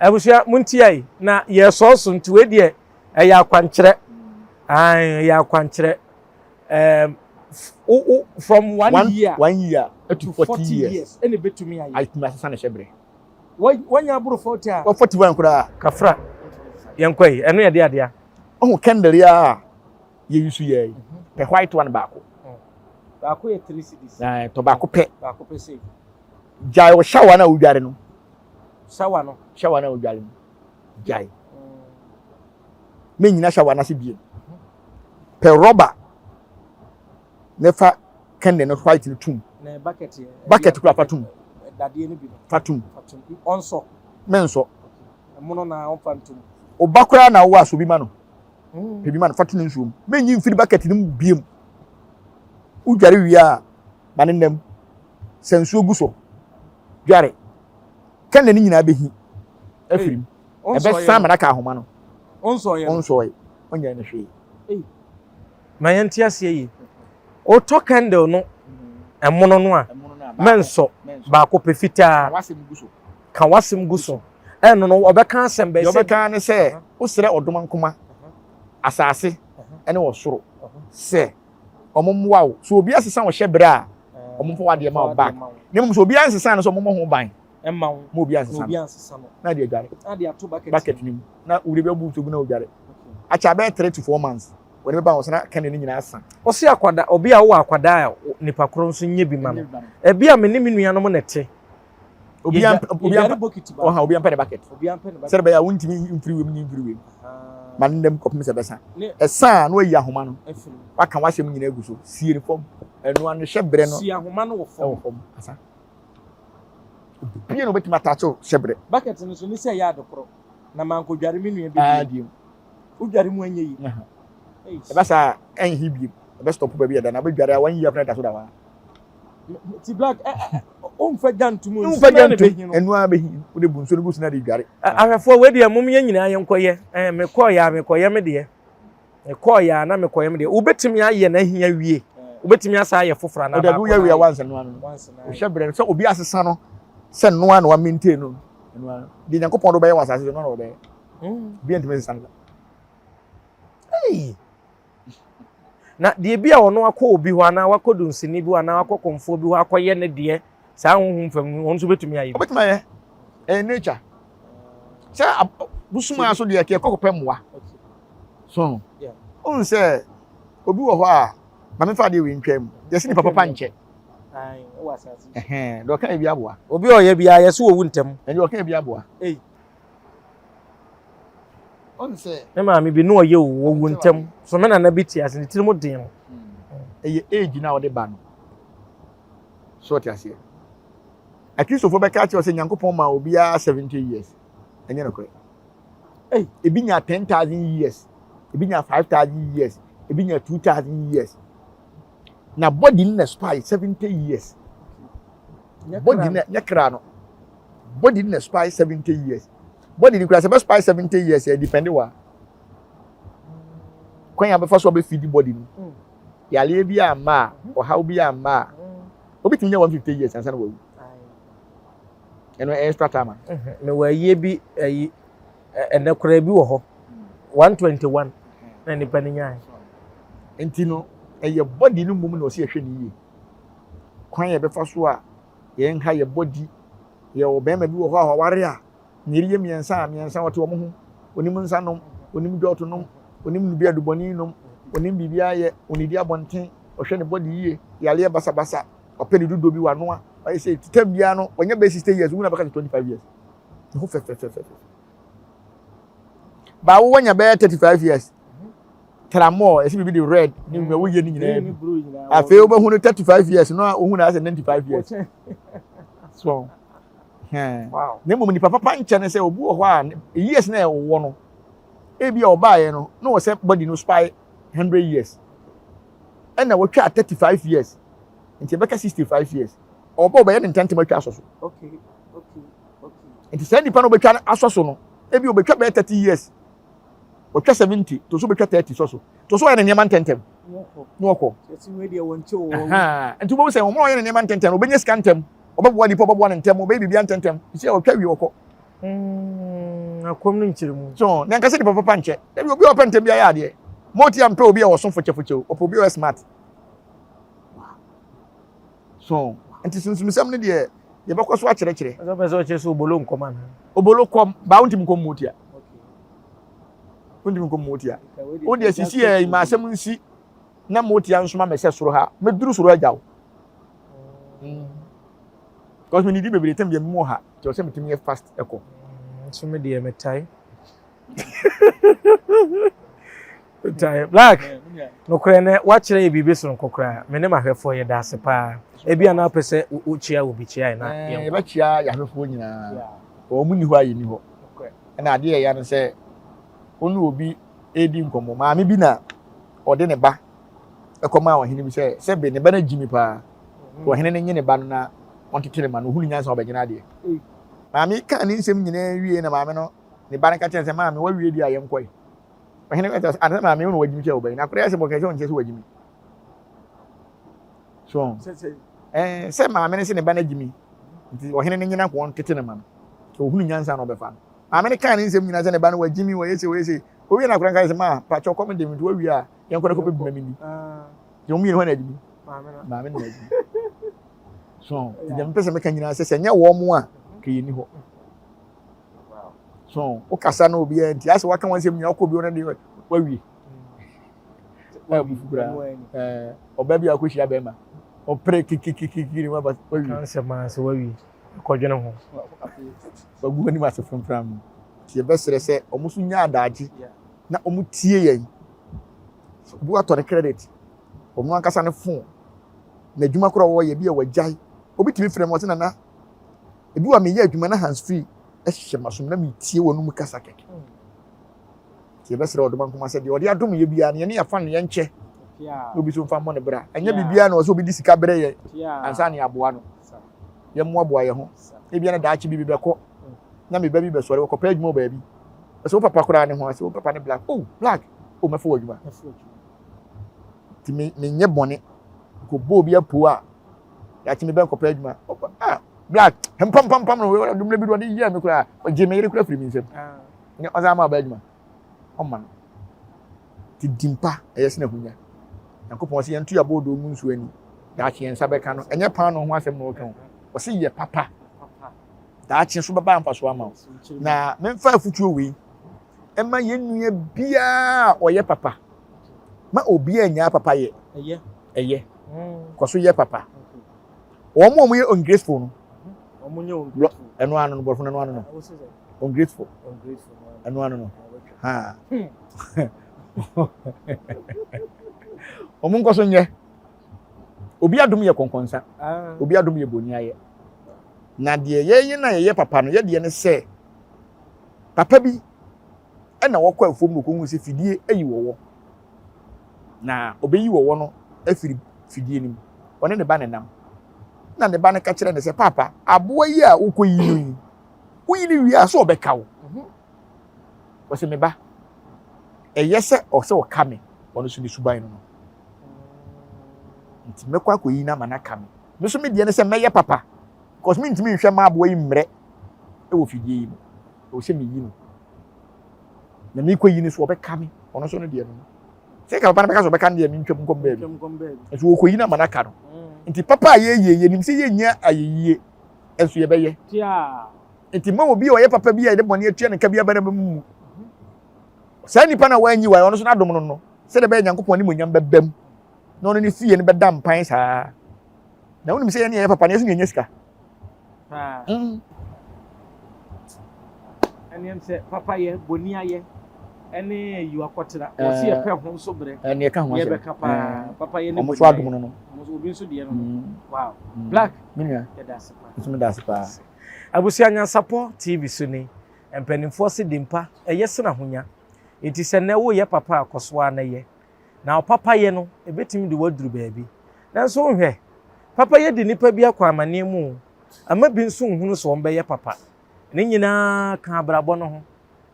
Abusua montie yi na yɛsɔɔ so nti wei deɛ ɛyɛ akwankyerɛ ɛyɛ akwankyerɛ um, from one, one year one year to 40 years ɛna ebetumi ayɛ ayɛtumi asesa ne hyɛbrɛ. Wanya aboro 40 a. Wɔ 41 koraa. Kafra. Yɛnkɔ yi, ɛno yɛ de adeɛ. Ɔho candle yi a yɛ use yɛ yi. Pɛ white one baako. Baako yɛ 3 cedis. Na tɔ baako pɛ. Baako pɛ sei. Gyae wɔ shower na wodware no. Shower no. Shower na wodware no. Gyae. Menyina shower no ase biem. Pɛ rɔba na fa candle no white no tum. Na bucket yɛ. Bucket kura fa tum. Dadeɛ no bi no. Fa tum. Fa tum. Ɔnsɔ. Mensɔ. Ɛmono na ɔmfa ntum. Ɔba koraa na wowɔ aso bi ma no. Pɛ bi ma no fa to ne nsuo mu. Menyi mfiri bucket no mu biem. Wodware wie a ma ne nam. Sɛ nsuo gu so. Dware. Candle no nyinaa bɛhi afiri mu. Ɛbɛsan ma no aka ahoma no. Ɔnsɔeɛ. Ɔnsɔeɛ. Ɔnyɛ no hwee. Ma yɛnte aseɛ yie. Wotɔ candle no ɛmono no a, mɛnsɔ baako pɛ fitaa. Ka w'asɛm gu so. Ɛno no ɔbɛka asɛm bɛyɛ sɛ. Deɛ ɔbɛka ne sɛ wosrɛ ɔdoma nkoma asase ne ɔsoro sɛ wɔn mmoa wo. So obi asesa wo hyɛ berɛ a, wɔn mfa w'adeɛ ma wo back. Na mmom sɛ obi ansesa no sɛ wɔn mmɔ ho ban. Ɛmma wo. Ma obi ansesa no. Na de adware. Na de ato bucket. Bucket no mu. Na wode bɛbu nsuo gu na wodware. Akyɛ abɛyɛ 3 to 4 months. Wɔde bɛba wɔn so na kɛnɛ no nyinaa asa. Ɔsi akwada obi a wowɔ akwadaa a nipa koro nso nye bi ma no. Ebi a me ne me nuanom na ɛte. Obi obi ɔha obi ampɛ ne bucket. Sɛde bɛyɛ a wontumi mfiri wiem nyi mfiri wiem. Ma ne ndam kɔpem sɛ bɛsa. Ɛsa a na wayi ahoma no. Waka w'asɛm nyinaa agu so. Sie ne fam. Ɛno ano hyɛ berɛ no. Sie ahoma no wɔ fam. Ɛwɔ fam. Asa. Obie na obetumi ataakye hyɛ berɛ. Bucket no so ne sɛ ɛyɛ adekorɔ. Na mankodware me nua bi bio. Wodware mu anyɛ yi. Ɛbɛ saa ɛnhi biem. Ɛbɛ stop baabi ɛda na wobɛdware a wɔn yi afena da so da hɔ. Ti black ɔmfa gya ntom nsuo na bɛhi no. Ɛno ara bɛhi wode bu nsuo no gu so na de dware. Ahwɛfoɔ wei deɛ mom yɛn nyinaa yɛnkɔyɛ. Ɛɛ mekɔɔ yɛ a mekɔyɛ me deɛ. Mekɔɔ yɛ a na mekɔyɛ me deɛ. Wobɛtumi ayɛ na ahia wie. Wobɛtumi asa ayɛ foforɔ anaa baako. Ɔdabi woyɛ wie a wansa no ano. Wohyɛ berɛ no sɛ obi asesa no sɛ noa na wa maintain no. Ɛno ara deɛ Nyankopɔn de wobɛyɛ wɔ asase so no na wɔbɛyɛ. Obi ntumi nsesa no. Hey. Na deɛ bi a ɔno akɔ obi hɔ anaa wakɔ dunsini bi hɔ anaa wakɔ kɔnfoɔ bi hɔ akɔyɛ ne deɛ saa honhom fam no wɔn nso bɛtumi ayɛ bi. Obɛtumi ayɛ. Ɛyɛ nature. Sɛ bosom a so deɛ kɛ kɔkɔpɛ mmoa. So wohu sɛ obi wɔ hɔ a maame fa adeɛ wei ntwa mu yɛsi nipa papa nkyɛ. Ɛhɛn deɛ ɔka yɛ bi aboa. Obi a ɔyɛ bi a yɛsi owu ntɛm. Ɛdeɛ ɔka yɛ bi aboa. Ne maame bi ne ɔyɛ o owu ntɛm so me nana bi te ase ne tirim den no. Ɛyɛ age na ɔde ba no so ɔte aseɛ. Akristofoɔ bɛka akyerɛ sɛ Nyankopɔn ma obiara 70 years. Ɛnyɛ nokorɛ. Ebi nya 10,000 years, ebi nya 5,000 years, ebi nya 2,000 years. Na body no na expire 70 years. Body no nyɛ kra no. Body no na expire 70 years. Body no kura sɛ bɛ expire 70 years ɛ depend wa. Kwan a bɛfa so a bɛfidi body no. Yareɛ bi amma a, ɔhaw bi amma a, obi tumi nya 150 years ansa na wawu. Ɛno extra time a. Mewɔ ayie bi ayi ɛnɛ koraa bi wɔ hɔ 121 na nipa no nyae. Nti no ɛyɛ body no mmom na ɔsi ɛhwɛ ne yie. Kwan yɛ bɛfa so a yɛn ha yɛ body yɛ wɔ bɛrima bi wɔ hɔ a waware a ne yere yɛ mmiɛnsa a mmiɛnsa wɔte wɔn ho onim nsa nom onim dɔɔto nom onim nubi adubɔni nom onim biribi ayɛ onidi abɔnten ɔhwɛ ne body yie yareɛ basabasa ɔpɛ ne dodo bi wanoa ɔyɛ sɛ titam biara no wɔnyɛ bɛyɛ 60 years wuna bɛka sɛ 25 years ne ho fɛfɛfɛfɛ baawo wɔnya bɛyɛ 35 years tramɔ ɛsɛ biribi de red ne nea woyɛ ne nyinaa bi afei wobɛhu no 35 years no a wohu no asɛ 95 years so na mmom nipa papa nkyɛ ne sɛ obi wɔ hɔ a years na ɛwɔ no ebi a ɔbaeɛ no na wɔ sɛ body no spy 100 years ɛna wɔtwa 35 years nti ɛbɛka 65 years ɔbɔ ɔbɛyɛ ne ntɛntɛm atwa asɔ so nti saa nipa no ɔbɛtwa asɔ so no ebi ɔbɛtwa bɛyɛ 30 years ɔtwa 70 to so bɛtwa 30 sɔ so to so ɔyɛ ne nneɛma ntɛntɛm na ɔkɔ nti wobɛhu sɛ wɔn a ɔyɛ ne nneɛma ntɛntɛm no ɔbɛnya sika ntɛm ɔbɛboa nipa ɔbɛboa ne ntɛm ɔbɛyɛ biribi ntɛntɛm sɛ ɔtwa wie ɔkɔ. Akɔm no nkyerɛ mu. So na nkasa nipa papa nkyɛ dabi obi a ɔpɛ ntɛm bi ayɛ adeɛ mɔti ampɛ obi a ɔso fokyɛfokyɛ ɔpɛ obi a ɔyɛ smart so nti sunsumsɛm no deɛ. Yɛbɛkɔ so akyerɛkyerɛ. Ɔsɛ ɔpɛ sɛ ɔkyerɛ sɛ obolo nkɔm anaa? Obolo kɔm, baa wontumi nkɔm mu tia. Wontumi nkɔm mu tia. Wo deɛ sisi yɛ ma asɛm nsi na motia nsoma mɛsɛ soro ha. Mɛduru soro agya wo. Mm. Because me nidi bebree tɛm deɛ mu ha. Kyerɛ sɛ metumi yɛ fast ɛkɔ. Nso me deɛ metae. Metae. Black, nokorɛ nɛ woakyerɛ yɛ biribi soronko koraa. Me ne m'ahwɛfoɔ yɛda ase paa. Ebi a na wopɛ sɛ wokyia obi kyia yɛ na yɛnkɔ. Yɛbɛkyia yɛahwɛfoɔ nyinaa. Wɔn mu nni hɔ a yɛnni hɔ. Ɛna adeɛ ɛya no sɛ wo ne obi redi nkɔmmɔ. Maame bi na ɔde ne ba ɛkɔmaa ɔhene bi sɛ sɛbe ne ba no agyi mi paa. Ɔhene no nye ne ba no na ɔntete ne ma no, ohunu nyansa ɔbɛgyina adeɛ. Maame yi kaa ne nsɛm nyinaa wie na maame no ne ba no ka kyerɛ sɛ maame wawie deɛ a yɛnkɔe. Ɔhene no ka kyerɛ sɛ ansa maame wo na wagyimi kyɛ wo ba yi. Na akwadaa yi asɛm ɔka sɛ ɔnkyɛ sɛ wagyimi. So ɛɛ sɛ maame no sɛ ne ba no agyimi nti ɔhene no nyina kɔn tete ne ma no. Ohunu nyansa na ɔbɛfa no. Maame no kaa ne nsɛm nyinaa sɛ ne ba no wagyimi wɔyɛ se wɔyɛ se. Owie na akwadaa no ka sɛ maa pakyɛ ɔkɔm de me nti wawie a yɛnkɔ na kɔpɛ bi ma me ni. Nti wɔn mmienu hɔ na agyimi. Maame no na agyimi. So nti deɛ mepɛ sɛ meka nyinaa sɛ sɛ nyɛ wɔn mo a ka yɛnni hɔ. So wokasa na obiara nti asɛ waka wɔn nsɛm nyinaa wokɔ obi hɔ na deɛ wawie. Abufu koraa. Ɔbaa bi a akɔhyia bɛrima ɔpere kikikikiki ne waba wawie. Ka nsɛm a sɛ wawie kɔdwene ho. Wagu anim ase framfram. Nti yɛbɛsrɛ sɛ wɔn nso nya adagye na wɔn tie yɛn. Obi watɔ ne credit, wɔn ankasa ne phone, n'adwuma koraa wɔyɛ bi a wagyae. Obi tumi frɛ me ɔsɛ nana, ebi wa meyɛ adwuma na hands free ɛhyehyɛ m'asom na metie wɔn mu kasa kɛkɛ. Nti yɛbɛsrɛ ɔdoma nkoma sɛ deɛ ɔde adom yɛ biara no yɛne yɛfa no yɛnkyɛ na obi so mfa mmɔ ne bra. Ɛnyɛ biribiara na ɔsɛ obi de sika brɛ yɛn ansa na yɛaboa no. Yɛmmoaboa yɛn ho. Ebia na daakye bi bɛkɔ na me ba bi bɛsɔre wɔkɔpɛ adwuma wɔ baabi. Ɔsɛ wo papa koraa ne ho ase wo papa ne black. Oh black. Oh mɛfo wɔ adwuma. Nti me menyɛ bɔne. Kɔbɔ obi apo a daakye me bɛnkɔpɛ adwuma. Ah black mpampampam no wɔde bi wɔde yɛ me koraa. Ɔgye me yere koraa firi me nsam. Nyɛ ɔsan ama ɔba adwuma. Ɔma no. Ti di mpa ɛyɛ sɛ ahonya. Nyankopɔn sɛ yɛnto yɛ abɔɔdoo mu nsuo ani. Daakye yɛn nsa bɛka no. Ɛnyɛ paano ho asɛm na ɔka o. Ɔse yɛ papa. Daakye so bɛba mfaso ama wo. Na memfa afutuo wei ɛma yɛn nua biara a ɔyɛ papa. Ma obiara nyaa papa yɛ. Ɛyɛ. Kɔ so yɛ papa. Wɔn a wɔyɛ ungrateful no. Ɛno ano no, borɔfo no ɛno ano no. Ungrateful. Ɛno ano no. Ha. Wɔn nkɔ so nyɛ. Obi adom yɛ kɔnkɔnsa. Ah. Obi adom yɛ boni ayɛ. Na deɛ yɛyɛ na yɛyɛ papa no, yɛdeɛ ne sɛ papa bi ɛna wɔkɔ afuom na ɔkɔhu sɛ fidie ayi wɔwɔ. Na ɔbɛyi wɔwɔ no afiri fidie no mu. Ɔne ne ba ne nam. Na ne ba no ka kyerɛ ne sɛ, Papa, aboa yi a wokɔyi no yi, woyi no wie a sɛ ɔbɛka wo. Mhm. Ɔsɛ me ba, ɛyɛ sɛ ɔsɛ ɔka me, ɔno so ne suban no no. Nti mɛkɔ akɔyi no ama no aka me. Me nso me deɛ ne sɛ mɛyɛ papa because mentumi nhwɛ ma aboa yi mmerɛ wɔ fidie yi mu. Ɛwɔ sɛ meyi no. Na mekɔyi no so ɔbɛka me. Ɔno nso no deɛ no. Sɛ nka papa no bɛka sɛ ɔbɛka no deɛ mentwam nkɔm baabi. Nso wɔkɔyi no ama no aka no. Mm. Nti papa a yɛyɛ yɛnim sɛ yɛnnya ayɛyie nso yɛbɛyɛ. Nti ma obi a ɔyɛ papa bi a yɛde bɔne atua ne ka bi aba no mu. Saa nipa no a wanyi wa ɔno nso n'adom no no sɛdeɛ ɛbɛyɛ Nyankopɔn animuonyam bɛba mu na ɔno ne fie no bɛda mpan saa. Na wonim sɛ yɛne yɛyɛ papa no yɛso ne yɛnya sika. Mm. Ɛneɛm sɛ papa yɛ bɔni ayɛ ɛne yi wakɔtena wɔsi yɛ pɛ ho nso brɛ ɛne ɛka ho asɛm yɛbɛka paa papa yɛ ne bɔni ayɛ adom no no obi nso deɛ no mm. wow mm. Black menua yɛda ase paa nso meda ase paa. Abusua Nyansapɔ TV so ni mpanimfoɔ se di mpa ɛyɛ sene ahonya. Enti sɛ nnɛ woreyɛ papa a, kɔ so ara na yɛ. Na wo papayɛ no, ebetumi de wo aduru baabi. Nanso nhwɛ! Papayɛ de nnipa bi akɔ amanneɛ mu o, ama bi nso nhunu sɛ wɔbɛyɛ papa. Ne nyinaa ka abrabɔ no ho.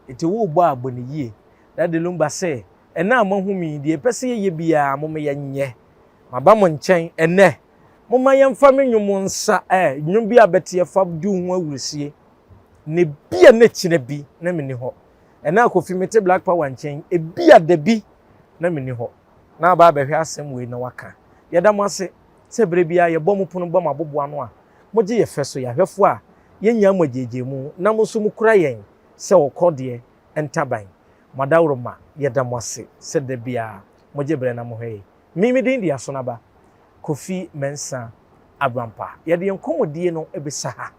Enti worebɔ a, bɔ no yie. Daddy Lumba se, Ɛnnɛ a moahu me yi, deɛ yɛpɛ sɛ yɛyɛ biara, momma yɛnyɛ. Maba mo nkyɛn ɛnnɛ. Momma yɛmfa me nnwom nsa ɛ, nnwom bi a bɛteɛ fa di wo ho ahurisie. Na ebia na kyena bi na menni hɔ. Ɛnnɛ a Kofi mete Black Power nkyɛn, ebia da bi na menni hɔ na aba abɛhwɛ asɛm wei na waka. Yɛda mo ase sɛ berɛ biara yɛbɔ mo pono ba mo aboboano a, Mogye yɛ fɛ so, yɛn ahwɛfoɔ a yɛnnya mo agyeegyeemu na mo nso mokura yɛn sɛ ɔkɔdeɛ ntaban. Mo adaworoma, yɛda mo ase sɛ da biara mogye berɛ na mohwɛ yɛn. Me me din de Asonaba Kofi Mensah Abrampah. Yɛde yɛn nkɔmmɔdie no bɛsa ha.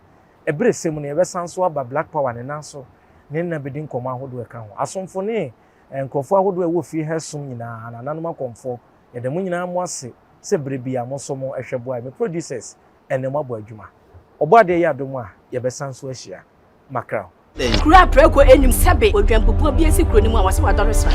Ɛberɛ sɛ mu no yɛbɛsan nso aba Black Power ne nan so ne nna bɛdi nkɔmmɔ ahodoɔ ɛka ho. Asomfo ne nkurɔfoɔ ahodoɔ a ɛwɔ fie ha som nyinaa, nananom akɔmfoɔ, yɛda mo nyinaa mo ase sɛ berɛ biara mo nso mo hwɛ boa yɛn. Me producers ɛnnɛ mo abɔ adwuma. Ɔbɔadeɛ yɛ adom a yɛbɛsan nso ahyia. Mackerel. Kuro a prako nnim sɛbe odwanbubuo bi asi kuro no mu a wɔse wadɔre sra.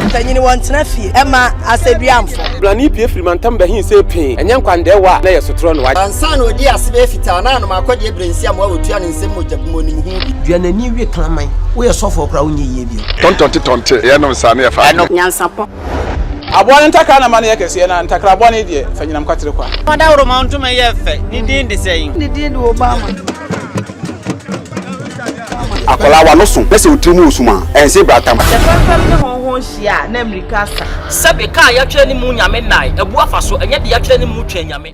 Mpanyini wɔntena fie ɛma asɛduamfo. Blani pue firi mantam bɛhe see pee, ɛnyɛ nkwandɛɛwa a na ɛyɛ sotorɔ na wagye. Ansa na ɔdii ase bɛyɛ fitaa na anom akɔdeɛ berɛ nsiamoa a ɔtua ne nsam mogya gu mu ɔnim ho bi. Dua n'ani we kraman. Woyɛ sɔfoɔ koraa wonyɛ yie bio. Tɔntɔnte tɔnte yɛnom saa ne yɛfa adeɛ. Nyansapɔ. Aboa no ntakra na ma no yɛ kɛseɛ, na ntakra bɔne deɛ, fa nyinam kwatere kwa. Ɔdawuroma ntoma yɛ fɛ, ne din de sɛn? Ne din de Obama. Akwadaa w'ano so na sɛ wo tiri mu resum a, ɛnse bratam. Sɛ fɛmfɛm ne hɔnhɔn hyia a, na mmirika asa. Sɛbe, ka a yɛatwerɛ ne mu Nyame nnae, abu afa so, ɛnyɛ deɛ yɛatwerɛ ne mu Twɛn Nyame.